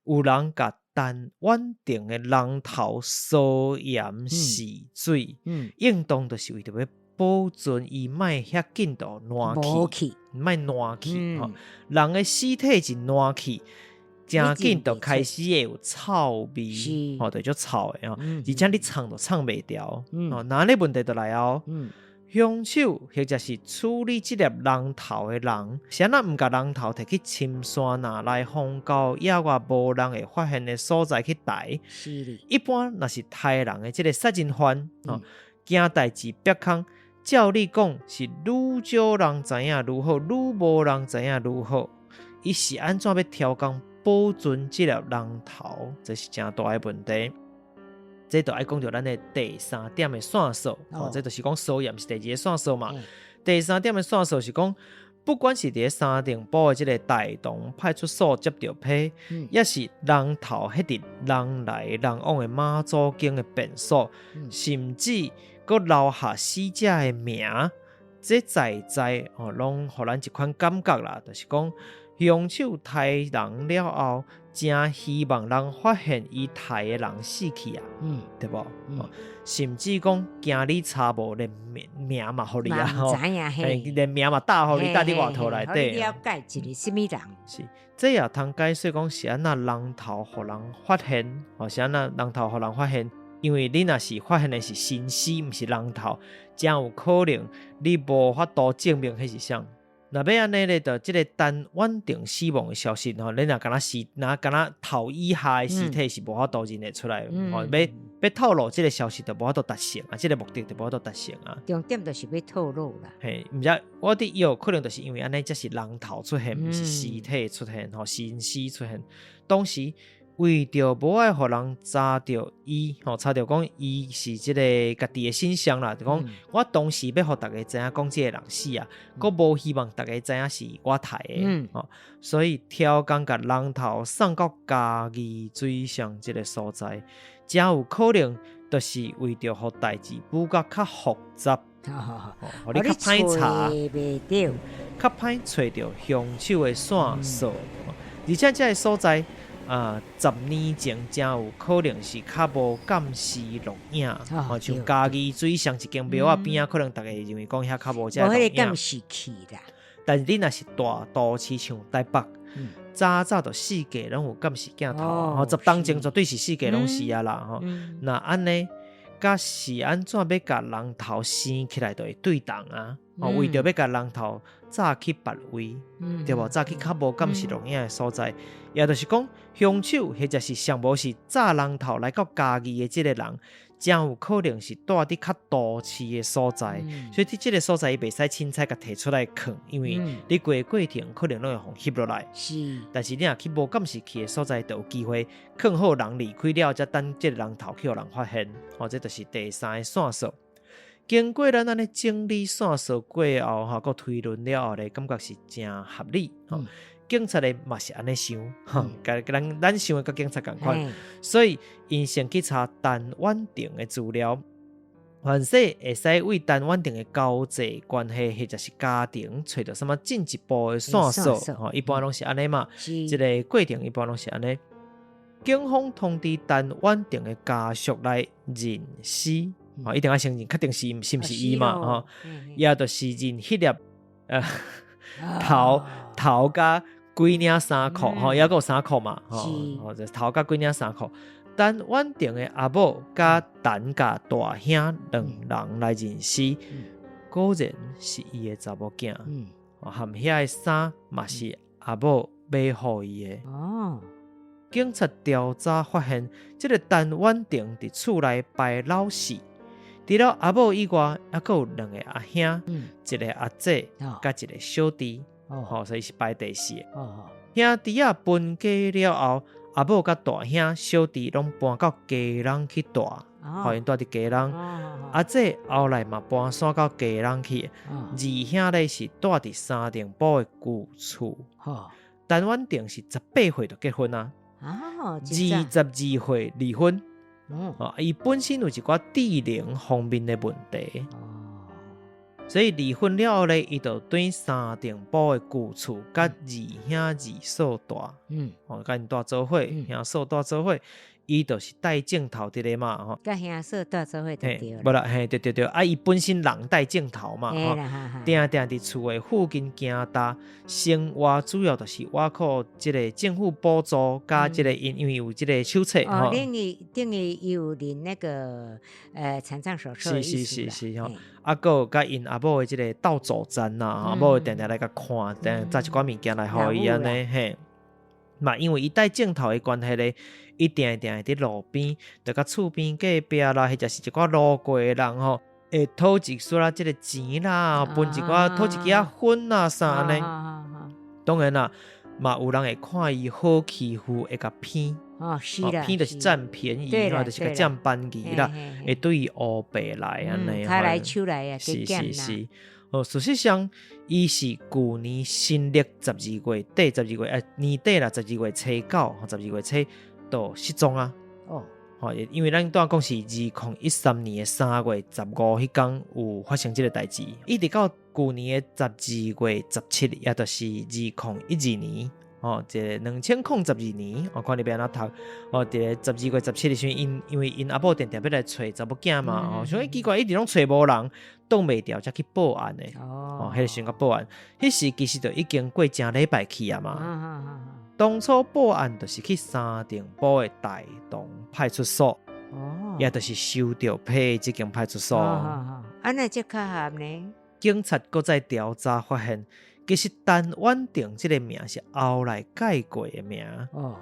有人共陳婉婷的人頭掃鹽洗水，應當就是為著欲保存伊莫遐緊就爛去，莫爛去吼。人的屍體一爛去，誠緊就開始會有臭味，吼，就足臭的吼，而且你藏都藏袂牢，哦，那按呢問題就來哦。兇手或者是處理這粒人頭的人，是按怎毋共人頭提去深山內荒郊野外無人會發現的所在去刣？一般若是刣人的這个殺人犯，哦，驚代誌煏空，照理講是愈少人知影愈好，愈無人知影愈好。伊是按怎欲挑工保存這粒人頭？這是誠大的問題。這就愛講著咱的第三點的線索，哦，這就是講搜驗是第二个線索嘛。第三點的線索是講，不管是佇咧三重埔的這个大同派出所接著批，抑是人頭彼佇人來人往的媽祖宮的便所，甚至閣留下死者的名，這在在哦，攏予咱一款感覺啦，就是講兇手刣人了後，誠希望人發現伊刣的人死去啊，對無？甚至講驚你查無連名名嘛，予你啊，嘛毋知影嘿，連名嘛打予你，打佇外套內底。予你了解一个啥物人？是，這也通解釋講是按怎人頭予人發現，哦，是按怎人頭予人發現？因為你若是發現的是身屍，毋是人頭，誠有可能你無法度證明彼是啥。若欲按呢咧，就這个陳婉婷死亡的消息吼，你若敢若是若敢若頭以下的屍體是無法度認會出來，吼，欲透露這个消息就無法度達成啊，這个目的就無法度達成啊。重點就是欲透露啦。嘿，毋知我佇有可能就是因為按呢，才是人頭出現，毋是屍體出現，吼，身屍出現。當時為著無愛予人查著伊，吼，查著講伊是這个家己的身上啦，就講我當時欲予逐家知影講這个人死啊，閣無希望逐家知影是我刣的，吼，所以挑工共人頭送到嘉義水上這个所在，誠有可能就是為著予代誌補甲較複雜，予你較歹查，較歹揣著兇手的線索，而且這个所在。啊，10年前誠有可能是較無監視錄影，吼，像嘉義水上一間廟仔邊仔，可能逐家認為講遐較無這個錄影。監視器啦。但是你若是大都市像台北，早早就四界攏有監視鏡頭，吼，10冬前絕對是四界攏是啊啦，吼。若按呢，佮是按怎欲共人頭生起來就會對同啊？哦，為著欲共人頭紮去別位，對無？紮去較無監視錄影的所在，也就是講，兇手或者是上無是紮人頭來到嘉義的這个人，誠有可能是蹛佇較都市的所在，所以佇這个所在伊袂使凊彩共提出來囥，因為你規个過程可能攏會予翕落來。但是你若去無監視器的所在，就有機會囥好人離開了後，才等這个人頭去予人發現。哦，這就是第三个線索。經過咱按呢整理線索過後，吼，閣推論了後咧，感覺是誠合理。吼，警察咧嘛是按呢想，吼，共咱想的佮警察仝款，所以𪜶先去查陳婉婷的資料，凡勢會使為陳婉婷的交際關係或者是家庭揣著啥物進一步的線索，吼，一般攏是按呢嘛，這个過程一般攏是按呢。警方通知陳婉婷的家屬來認屍。吼，一定愛先認，確定是是毋是伊嘛？吼，也就是認彼粒頭頭佮幾領衫褲，吼，猶閣有衫褲嘛，吼，就頭佮幾領衫褲。陳婉婷的阿母佮陳家大兄兩人來認屍，果然是伊的查某囝，含遐个衫嘛是阿母買予伊的。警察調查發現，這个陳婉婷佇厝內排老四。除了阿母以外，猶閣有兩个阿兄，一个阿姐，佮一个小弟，吼，所以是排第四个。兄弟仔分家了後，阿母佮大兄、小弟攏搬到基隆去蹛，吼，𪜶蹛佇基隆。阿姐後來嘛搬徙到基隆去，二兄咧是蹛佇三重埔的舊厝。陳婉婷是18歲就結婚啊，22歲離婚。哦，伊本身有一寡智能方面的問題，所以離婚了後咧，伊就轉三重埔的舊厝，佮二兄二嫂蹛，哦，佮𪜶蹛做伙，兄嫂蹛做伙。伊就是帶鏡頭佇咧嘛吼。佮兄嫂蹛做伙就對。無啦，嘿，對對對，啊，伊本身人帶鏡頭嘛，吼，定定佇厝的附近行踏，生活主要就是倚靠這个政府補助，佮這個𪜶因為有這個手冊吼。等於有領那個殘障手冊。是是是是吼，啊，閣有佮𪜶阿某的這個鬥助站啦，阿某會定定來共看，定載一寡物件來予伊按呢嘿。嘛，因為伊帶鏡頭的關係咧，伊定定會佇路邊，就佮厝邊隔壁啦，或者是一寡路過的人吼，會討一撮仔這个錢啦，分一寡討一支仔薰啊啥按呢。當然啦，嘛有人會看伊好欺負，會共騙。哦，是啦，騙就是佔便宜，就是共佔便宜啦，會對伊烏白來按呢。跤來手來啊，是是是。哦，事實上，伊是舊年新曆十二月底，十二月啊年底啦，十二月初九，十二月初就失蹤啊。哦，吼，因為咱拄仔講是2013年的3月15彼工有發生這个代誌，一直到舊年的十二月十七日，也就是2012年。哦，這个2012年，我看你欲按怎讀。哦，佇个十二月十七日時陣，𪜶因為𪜶阿某定定欲來揣查某囝嘛，哦，想講奇怪，一直攏揣無人，擋袂牢才去報案的。哦，彼个時陣才報案，彼時其實就已經過誠禮拜去啊嘛。當初報案就是去三重埔的大同派出所，哦，也就是收著批這間派出所。啊，那這巧合呢？警察閣再調查發現，其實陳婉婷這个名是後來改過的名。哦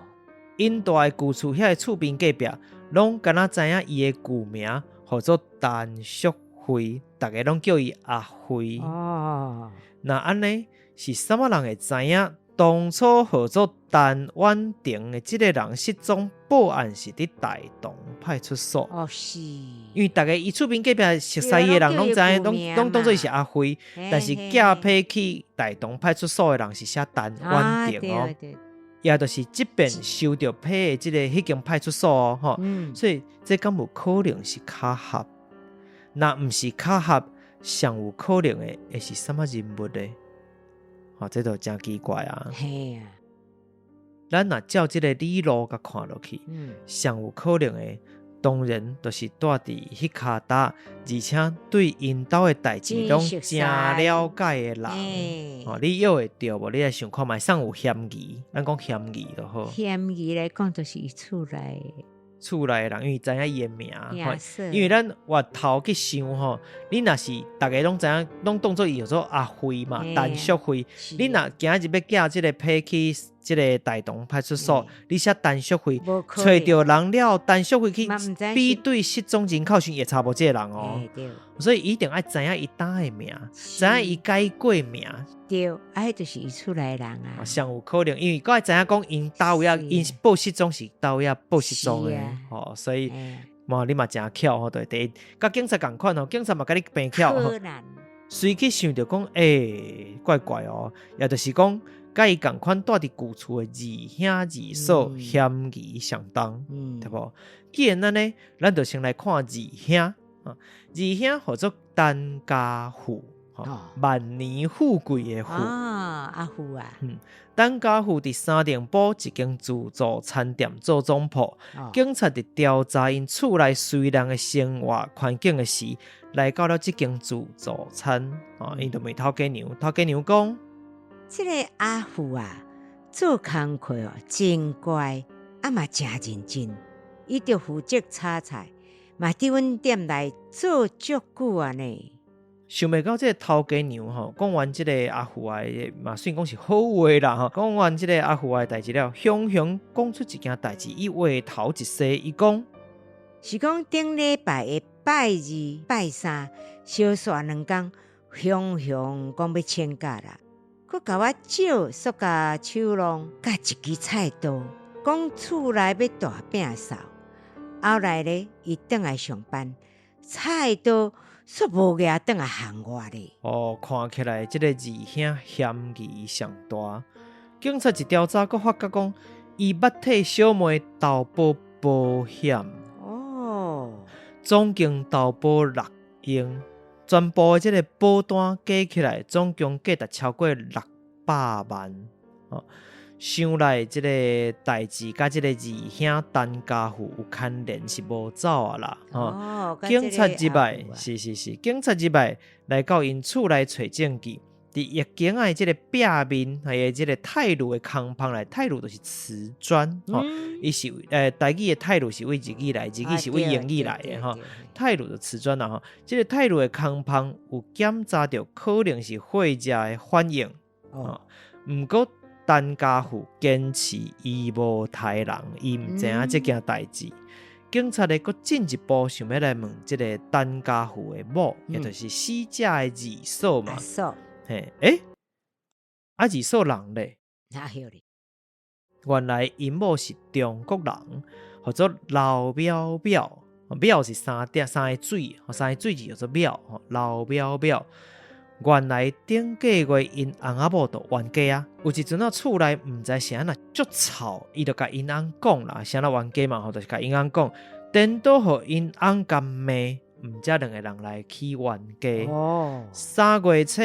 ，𪜶蹛的舊厝遐个厝邊隔壁，攏敢若知影伊的舊名，號做陳淑慧，逐家攏叫伊阿慧。哦，若按呢是啥物人會知影？當初號做陳婉婷的這个人失蹤報案是佇大同派出所。哦，是。因為逐家伊厝邊隔壁熟似伊的人攏知影，攏當做伊是阿慧，但是寄批去大同派出所的人是寫陳婉婷哦。也就是這邊收著批的這个彼間派出所哦，吼。所以這敢有可能是巧合？若毋是巧合，上有可能的會是啥物人物呢？哦，這就誠奇怪啊！嘿啊，咱若照這个理路共看落去，上有可能的，當然就是蹛佇彼跤達，而且對𪜶兜的代誌攏誠了解的人。哦，你約會著無？你來想看覓，啥有嫌疑？咱講嫌疑就好。嫌疑來講，就是伊厝內。厝內的人，因為知影伊的名，因為咱回頭去想吼，你若是逐家攏知影，攏當做伊叫做阿慧嘛，陳淑慧。你若今日欲寄這个批去這个大同派出所，你寫陳淑慧，揣著人了，陳淑慧去比對失蹤人口時，會查無這个人哦。所以一定愛知影伊佗的名，知影伊改過名。對，啊，彼就是伊厝內人啊。上有可能，因為閣愛知影講𪜶佗位啊，𪜶報失蹤是佗位啊報失蹤的，吼，所以嘛，你嘛誠巧吼，對，第一，佮警察仝款吼，警察嘛共你平巧吼。隨去想著講，欸，怪怪哦，也就是講，佮伊仝款蹛佇舊厝的二兄二嫂嫌疑上重，對無？既然按呢，咱就先來看二兄。啊，二兄號做陳家富，萬年富貴的富。啊，阿富啊。陳家富佇三重埔一間自助餐店做總鋪。警察佇調查𪜶厝內隨人的生活環境的時，來到了這間自助餐。哦，𪜶就問頭家娘，頭家娘講：這个阿富啊，做工課哦，真乖，啊嘛誠認真，伊就負責炒菜。嘛，佇阮店內做足久啊呢。想袂到這个頭家娘吼，講完這个阿富啊，嘛算講是好話啦吼。講完這个阿富啊的代誌了，雄雄講出一件代誌，伊話頭一踅，伊講是講頂禮拜的拜二、拜三，相紲兩工，雄雄講欲請假啦，閣共我借塑膠手籠佮一支菜刀，講厝內欲大摒掃。後來咧，伊轉來上班，菜刀煞無舉轉來還我咧。哦，看起來這个二兄嫌疑上大。警察一調查，閣發覺講，伊捌替小妹投保保險。哦，總共投保六間，全部的這个保單加起來，總共價值超過600萬。哦，想來這個代誌佮這個二兄陳家富有牽連是無走啊啦。哦，警察入來，是是是，警察入來來到𪜶厝內揣證據，佇浴間仔的這個壁面，還有這個泰魯的空芳內，泰魯就是瓷磚，吼，伊是台語的泰魯是對日語來，日語是對英語來的吼。泰魯的瓷磚啦吼，這個泰魯的空芳有檢查著可能是火熱的反應，哦，毋過陳家富堅持伊無刣人，伊毋知影這件代誌。警察咧，閣進一步想欲來問這個陳家富的某，也就是死者的二嫂嘛。嘿，欸，啊二嫂人咧？原來𪜶某是中國人，號做劉淼淼，淼是三點三个水，三个水字叫做淼，劉淼淼。原來頂個月𪜶翁仔某就冤家啊！有一陣仔厝內毋知是按怎足臭，伊就共𪜶翁講啦，是按怎冤家嘛吼，就是共𪜶翁講，顛倒予𪜶翁共罵，毋才兩個人來起冤家。哦，3月初，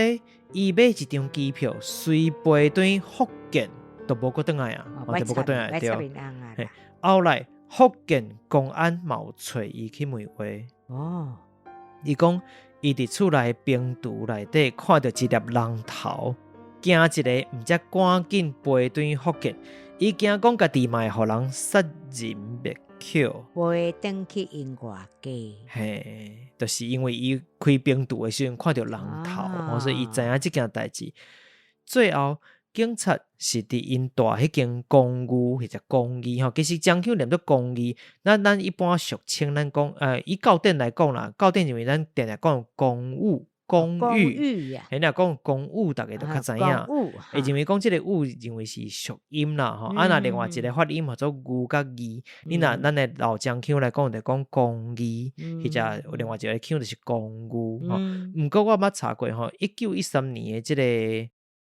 伊買一張機票，隨飛轉福建，都無閣轉來啊，就無閣轉來對。嘿，後來福建公安嘛有揣伊去問話。哦，伊講，伊佇厝內冰櫥內底看著一粒人頭，驚一个，毋才趕緊飛轉福建。伊驚講家己嘛會予人殺人滅口，飛轉去𪜶外家。嘿，就是因為伊開冰櫥的時陣看著人頭，所以伊知影這件代誌。最後，警察是佇𪜶住彼間公寓，或者公寓吼，其實漳腔念做公寓，咱一般俗稱咱講，以教典來講啦，教典認為咱定定講公寓、公寓，嘿，若講公寓，逐家就較知影。會認為講這個寓認為是俗音啦，吼，啊，若另外一個發音號做牛佮義，你若咱的老漳腔來講，就講公寓，或者另外一個腔就是公寓，吼。毋過我捌查過吼，1913年的這個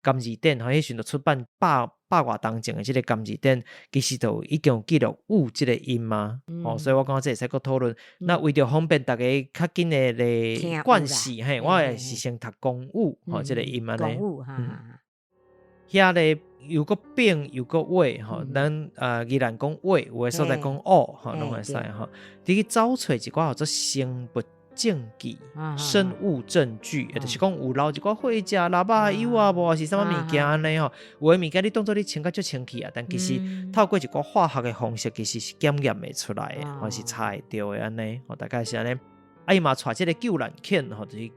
甘字典，吼，彼時陣就出版百外冬前的這個甘字典，其實就已經有記錄有這個音嘛，吼，所以我感覺這會使閣討論。那為著方便逐家較緊的咧慣勢，嘿，我會是先讀公寓，吼，這個音按呢。遐咧又閣變又閣話，吼，咱宜蘭講話，有的所在講烏，吼，攏會使吼。佇去找揣一寡號做生物證據、生物證據，也就是講有留一寡血跡、蠟仔油啊，無是啥物物件按呢吼。有的物件你當做你清甲足清氣啊，但其實透過一寡化學的方式，其實是檢驗會出來的，或是查會著的按呢。吼，大概是按呢。啊，伊嘛帶這個救難犬，吼，就是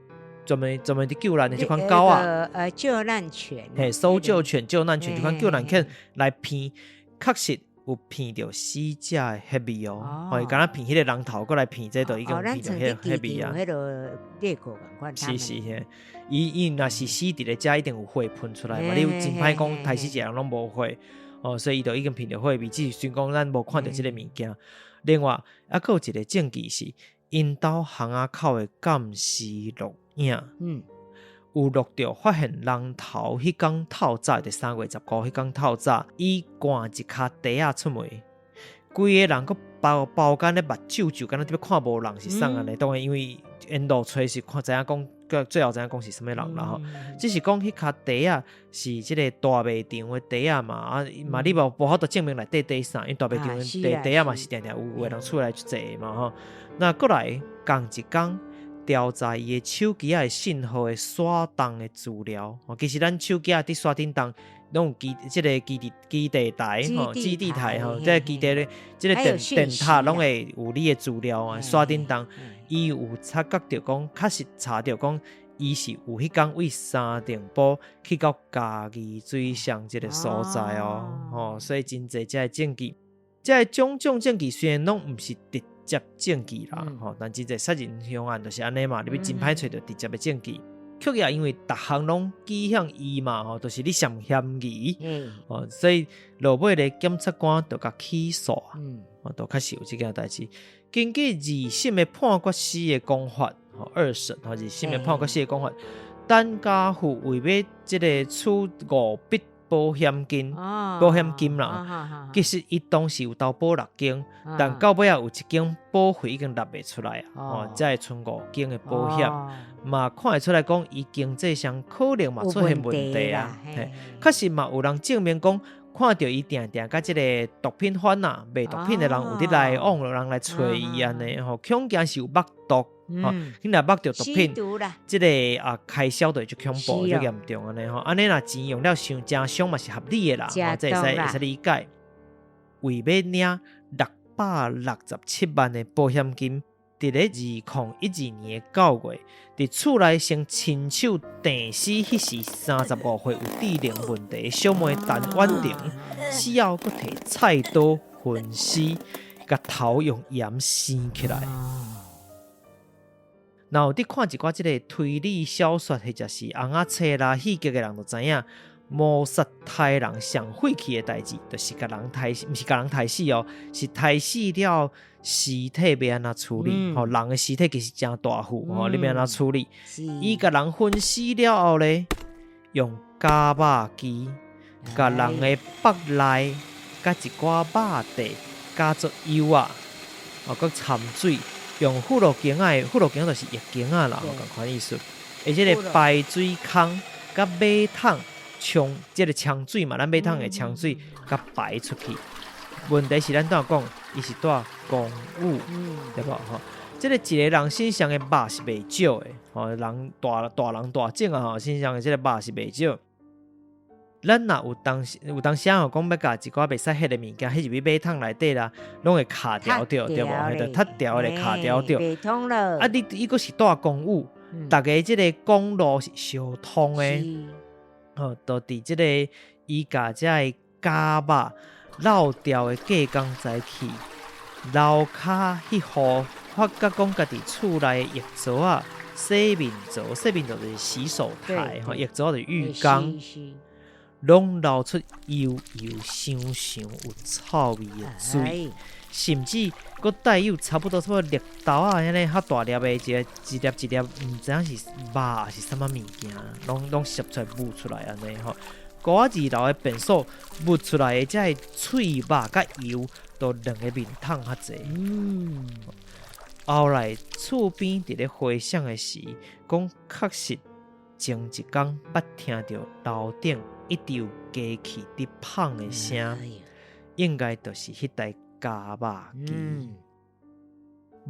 專門專門佇救難的這款狗仔。救難犬。嘿，搜救犬、救難犬，這款救難犬來聞，確實有聞著死者的血味哦，吼，伊敢若聞彼个人頭，閣來聞這就已經聞著彼个血味啊。是是嘿，伊伊若是死佇咧遮，一定有血噴出來嘛。你真歹講，刣死一個人攏無血，哦，所以伊就已經聞著血味。只是雖講咱無看著這个物件。另外，猶閣有一個證據是，𪜶兜巷仔口的監視錄影，有錄著發現人頭彼工透早，佇3月15彼工透早，伊捾一跤袋仔出門，規个人閣包包間咧目睭睭，敢若欲看無人是啥按呢？當然，因為沿路揣是看知影講，最後知影講是啥物人啦吼。只是講彼跤袋仔是這個大賣場的袋仔嘛，啊嘛你無無法度證明內底底啥，因為大賣場的袋仔嘛是定定有有的人出來足濟嘛吼。那閣來仝一工，調查伊的手機仔的信號的徙動的資料，其實咱手機仔佇徙頂動，攏有基這個基地基地台吼，基地台吼，這個基地咧，這個電電塔攏會有你的資料啊。徙頂動，伊有察覺著講，確實查著講，伊是有彼工對三重埔去到嘉義水上這個所在哦，吼，所以真濟這个證據，這个種種證據雖然攏毋是直接證據啦，吼，但真濟殺人兇案就是按呢嘛，你欲真歹揣著直接的證據，卻也因為逐項攏指向伊嘛，吼，就是你上嫌疑，哦，所以落尾咧檢察官就共起訴啊，哦，就確實有這件代誌。根據二審的判決書的講法，吼，二審吼，二審的判決書的講法，陳家富為欲這個取五筆保險金，保險金啦，其實伊當時有投保六間，但到尾仔有一間保費已經納袂出來啊，哦，才會賰五間的保險，嘛看會出來講，伊經濟上可能嘛出現問題啊。確實嘛有人證明講，看著伊定定佮這个毒品販仔賣毒品的人有佇來往，有人來揣伊按呢吼，恐驚是有目毒，吼，你若目著毒品，這个啊開銷就會足恐怖、足嚴重按呢吼，按呢若錢用了傷誠傷嘛是合理的啦，吼，這會使理解。為欲領667萬的保險金，佇咧2012年9月，佇厝內先親手電死彼時35歲有智能問題的小妹陳婉婷，死後閣提菜刀分屍，共頭用鹽生起來。若有佇看一寡這个推理小說，或者是尪仔冊啦、戲劇的人，就知影。謀殺刣人上晦氣的代誌，就是共人刣死，毋是共人刣死哦，是刣死了屍體欲按怎處理？吼，人的屍體其實誠大負，吼，你欲按怎處理？伊共人分屍了後咧，用絞肉機共人的腹內佮一寡肉塊加做油仔，哦，閣摻水，用葫蘆羹仔的，葫蘆羹仔就是浴巾仔啦，仝款意思。而這个排水孔佮馬桶。沖這个沖水嘛，咱馬桶會沖水，共排出去。問題是咱拄仔講，伊是蹛公寓，對無吼？這个一个人身上的肉是袂少的，吼，人大大人大種啊，吼，身上的這个肉是袂少。咱若有當時有當時吼，講欲共一寡袂使彼的物件，彼入去馬桶內底啦，攏會卡牢著，對無？彼就塞牢咧，卡牢著。袂通了。啊，你伊閣是蹛公寓，逐家這个管路是相通的。吼，就佇這个伊共這个絞肉漏掉的隔工早起，樓跤彼戶發覺講家己厝內的浴槽仔、洗面槽、洗面槽就是洗手台，吼，浴槽就是浴缸，攏流出油油香香有臭味的水，甚至閣帶有差不多差不多綠豆仔按呢較大粒的一个一粒一粒，毋知影是肉抑是啥物物件，攏攏攝出來霧出來按呢吼。閣仔二樓的便所霧出來的這个碎肉佮油，都兩个面桶較濟。後來厝邊佇咧回想的時，講確實前一工捌聽著樓頂一直有機器佇麭的聲，應該就是彼台絞肉機。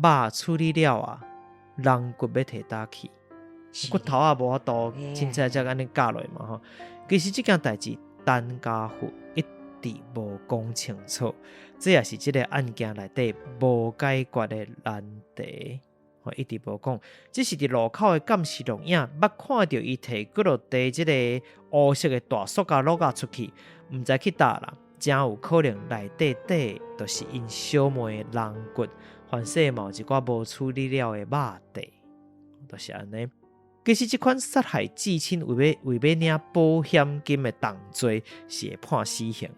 肉處理了啊，人骨欲提佗去？骨頭仔無法度凊彩才按呢絞落嘛吼。其實這件代誌，陳家富一直無講清楚，這也是這个案件內底無解決的難題。吼，一直無講，只是佇路口的監視錄影，捌看著伊提幾落袋這个烏色的大塑膠簍仔出去，毋知去佗啦，誠有可能內底底就是𪜶小妹的人骨，凡勢嘛有一寡無處理了的肉塊，就是按呢。其實這款殺害至親為欲領保險金的重罪是會判死刑。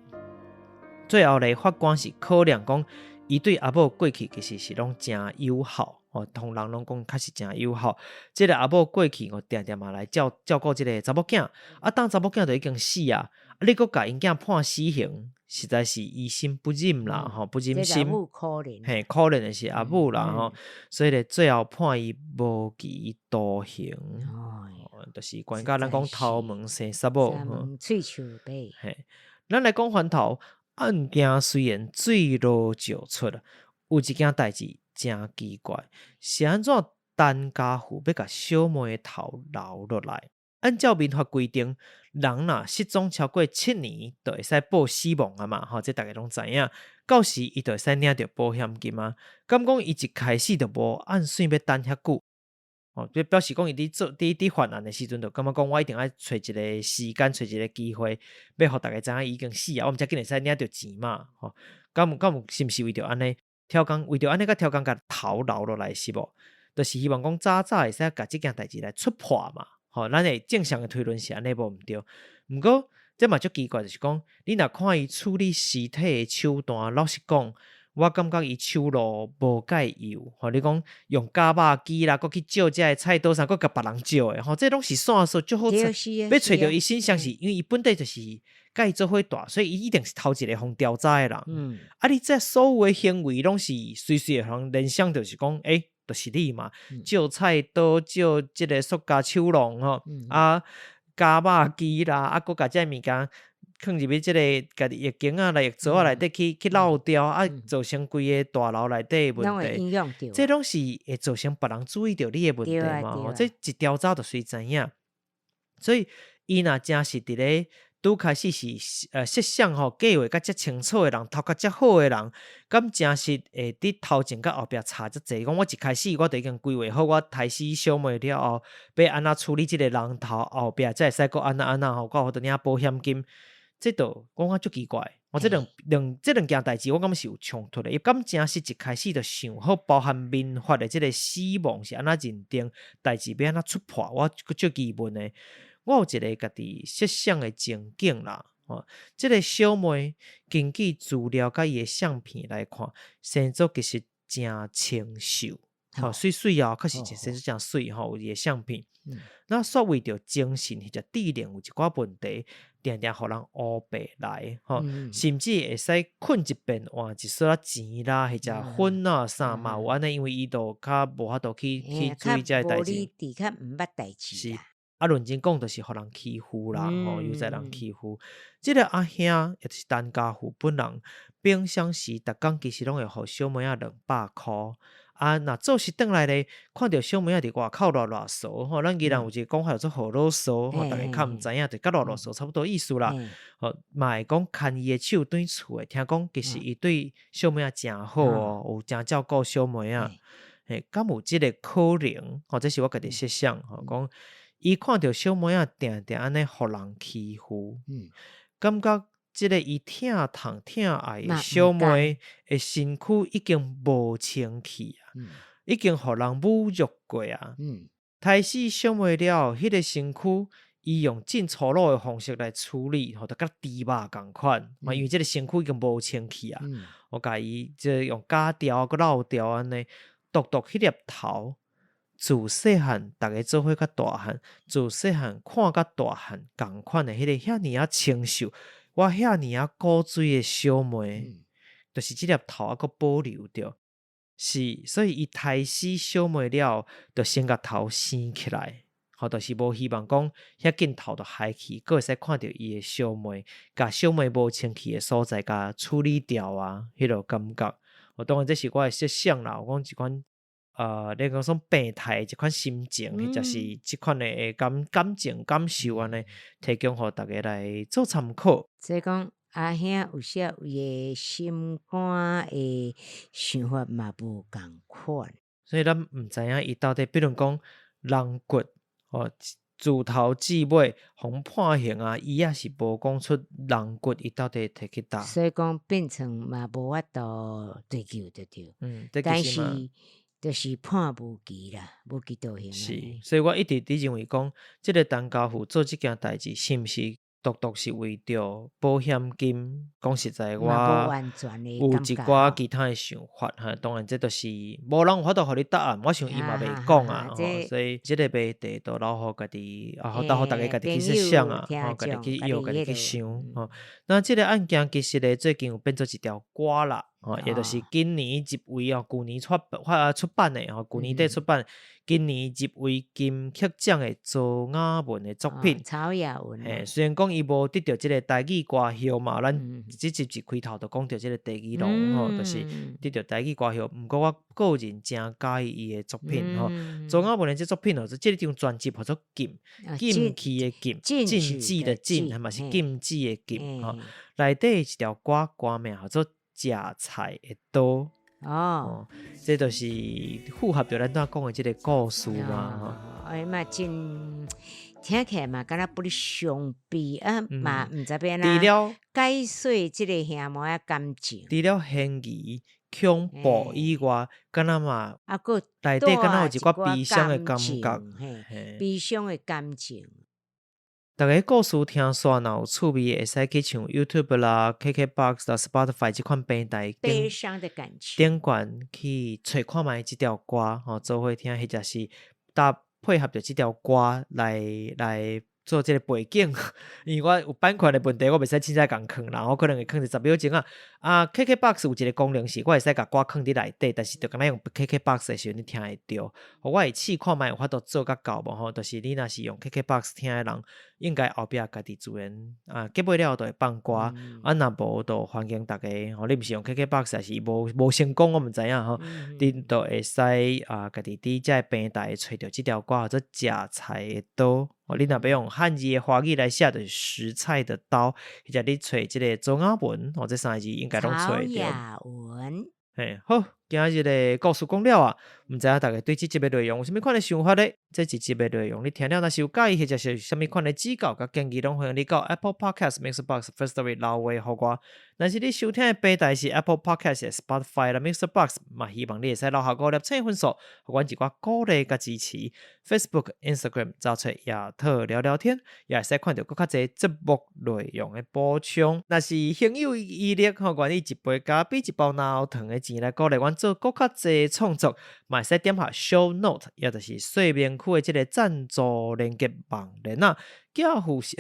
最後咧，法官是考量講，伊對阿某過去其實是攏誠友好，哦，同人攏講確實誠友好。這个阿某過去哦，定定嘛來照照顧這个查某囝，啊，當查某囝就已經死啊，啊，你閣共𪜶囝判死刑，實在是於心不忍啦，吼，不忍心。嘿，可憐的是阿母啦，吼，所以咧，最後判伊無期徒刑，就是關甲咱講頭毛生虱某，喙鬚白。嘿，咱來講番頭案件雖然水落石出，有一件代誌誠奇怪，是按怎陳家富欲共小妹的頭留落來？按照民法規定，人若失蹤超過7年，就會使報死亡啊嘛，吼，這逐家攏知影。到時伊就會使領著保險金啊。敢講伊一開始就無按算欲等遐久，吼，這表示講伊佇做佇佇犯案的時陣，就感覺講我一定愛揣一个時間，揣一个機會，欲予逐家知影伊已經死啊，我毋才緊會使領著錢嘛，吼。敢有敢有是毋是為著按呢？刁工為著按呢，佮刁工共頭留落來是無？就是希望講早早會使共這件代誌來戳破嘛。吼，咱會正常的推論是按呢無毋對。毋過這嘛足奇怪，就是講你若看伊處理屍體的手段，老實講，我感覺伊手路無介幼。吼，你講用絞肉機啦，閣去借這个菜刀啥，閣共別人借的，吼，這攏是線索足好揣。欲揣著伊身上是因為伊本底就是佮伊做伙蹛，所以伊一定是頭一个予調查的人。啊，你這所有的行為攏是隨隨會予人聯想，就是講，欸，就是你嘛，借菜刀，借這个塑膠手籠吼，啊，絞肉機啦，啊，閣共這个物件囥入去這个家己浴間仔來浴槽仔內底去漏掉，啊，造成規个大樓內底的問題。攏會影響著。這攏是會造成別人注意著你的問題嘛？吼，這一調查就隨知影。所以，伊若誠實佇咧拄開始是設想吼，計劃甲遮清楚的人，頭殼遮好的人，敢誠實會佇頭前佮後壁差遮濟？講我一開始我就已經規劃好，我刣死小妹了後，欲按怎處理這个人頭後壁，才會使閣按怎按怎吼，閣有法度領保險金。這就講較足奇怪。我這兩件代誌，我感覺是有衝突的。伊敢誠實一開始就想好，包含民法的這个死亡是按怎認定，代誌欲按怎出破，我足疑問的。我有一个家己設想的情景啦，吼，這个小妹根據資料佮伊的相片來看，生做其實誠清秀，吼，媠媠啊，確實生做誠媠吼，有伊的相片。那煞為著精神或者智能有一寡問題，定定予人烏白來，吼，甚至會使睏一遍換一撮仔錢啦，或者粉啊啥嘛有按呢，因為伊就較無法度去注意這个代誌。較毋捌代誌。是。啊，論真講，就是予人欺負啦，吼，悠哉人欺負。這个阿兄，也就是陳家富本人，平常時逐工其實攏會予小妹仔200箍。啊，若做事轉來咧，看著小妹仔佇外口囉囉嗦，吼，咱宜蘭有一个講法叫做予囉嗦，吼，逐家較毋知影，就佮囉囉嗦差不多意思啦。吼，嘛會講牽伊的手轉厝的，聽講其實伊對小妹仔誠好哦，有誠照顧小妹仔。嘿，敢有這个可能？吼，這是我家己設想，吼，講伊看著小妹仔定定按呢予人欺負，感覺這个伊疼痛疼愛的小妹的身軀已經無清氣啊，已經予人侮辱過啊。刣死小妹了後，彼个身軀伊用真粗魯的方式來處理，吼，就佮豬肉仝款，因為這个身軀已經無清氣啊。我共伊這用絞掉，閣漏掉按呢，獨獨彼粒頭，自細漢逐家做伙較大漢，自細漢看甲大漢仝款的彼个遐爾仔清秀，我遐爾仔古錐的小妹，就是這粒頭猶閣保留著，是，所以伊刣死小妹了後，就先共頭生起來，吼，就是無希望講遐鏡頭就害去，閣會使看著伊的小妹，共小妹無清氣的所在共處理掉啊，彼落感覺。我當然這是我的設想啦，我講一款你講算病態的一款心情，或者是這款的感情感受按呢，提供予逐家來做參考。所以講阿兄有時伊的心肝的想法嘛無仝款。所以咱毋知影伊到底，比如講人骨吼，自頭至尾予判刑啊，伊也是無講出人骨伊到底提去佗。所以講變成嘛無法度追究就對。但是就是判無期啦，無期徒刑。是，所以我一直佇認為講，這个陳家富做這件代誌，是毋是獨獨是為著保險金？講實在，我有一寡其他的想法哈。當然，這就是無人有法度予你答案。我想伊嘛袂講啊，所以這个謎題都留予家己，啊，留予逐家家己去設想啊，吼，家己去臆，家己去想吼。那這个案件其實咧，最近有變做一條歌啦。吼，也就是今年入圍哦，舊年出版的吼，舊年底出版，今年入圍金曲獎的曹雅雯的作品。曹雅雯。嘿，雖然講伊無得著這个台語歌后嘛，咱這集一開頭就講著這个鄭宜農吼，就是得著台語歌后。毋過我個人誠佮意伊的作品吼，曹雅雯的這作品哦，這張專輯號做禁，禁忌的禁，禁忌的禁，嘛是禁止的禁吼。內底一條歌，歌名號做食菜的刀哦，這就是符合著咱拄仔講的這个故事嘛。哎嘛，真聽起來嘛，敢若不哩傷悲啊，嘛毋知欲按怎解說這个兄妹仔感情。除了懸疑、恐怖以外，敢若嘛，啊，閣內底敢若有一寡悲傷的感覺，悲傷的感情。逐家故事聽煞，若有趣味，會使去像 YouTube 啦、KKBOX 啦、Spotify 這款平台悲傷的感情頂懸去揣看覓這條歌，吼，做伙聽，或者是搭配合著這條歌來。做這个背景，因為我有版權的問題，我袂使凊彩共囥啦，我可能會囥佇10秒鐘啊。啊，KKBOX 有一个功能是，我會使共歌囥佇內底，但是就敢若用 KKBOX 的時陣你聽會著。我會試看覓有法度做較到無吼，就是你若是用 KKBOX 聽的人，應該後壁家己自然啊結尾了後就會放歌。啊，若無就歡迎大家吼，你毋是用 KKBOX 還是伊無無成功，我毋知影吼。恁都會使啊，家己佇這个平台揣著這條歌叫做食菜的刀。哦，你若欲用漢字的華語來寫，就是食菜的刀，或者你揣這个曹雅雯，哦，這三个字應該攏揣著。曹雅雯。嘿，好，今日的故事講了啊，毋知影大家對這集的內容有啥物款的想法咧？這一集的內容你聽了若是有佮意，或者是有啥物款的指教佮建議，攏歡迎你到 Apple Podcast、MixerBox、Firstory 留話予我。若是你收聽的平台是 Apple Podcast、Spotify 啦、MixerBox，嘛希望你會使留下五粒星分數，予阮一寡鼓勵佮支持。Facebook、Instagram 找揣亞特聊聊天，也會使看著閣較濟節目內容的補充。若是行有餘力，吼，願意一杯咖啡、一包奶糖的錢來鼓勵阮做閣較濟創作，嘛會使點下 Show Note，也就是說明區的這个贊助連結網連啊。寄付是，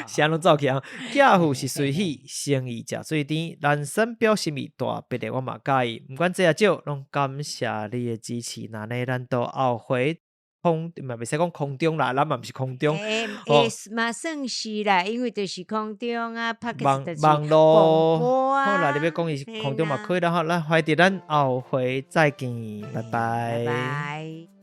聲攏走去啊！寄付是隨喜，誠意誠水甜，人生表心意大筆的我嘛佮意，毋管濟抑少，攏感謝你的支持。那呢，咱到後回空嘛袂使講空中啦，咱嘛毋是空中。欸欸，嘛算是啦，因為就是空中啊，網網路好啦，你欲講伊是空中嘛可以啦，吼，咱歡迎咱後回再見，拜拜。拜拜。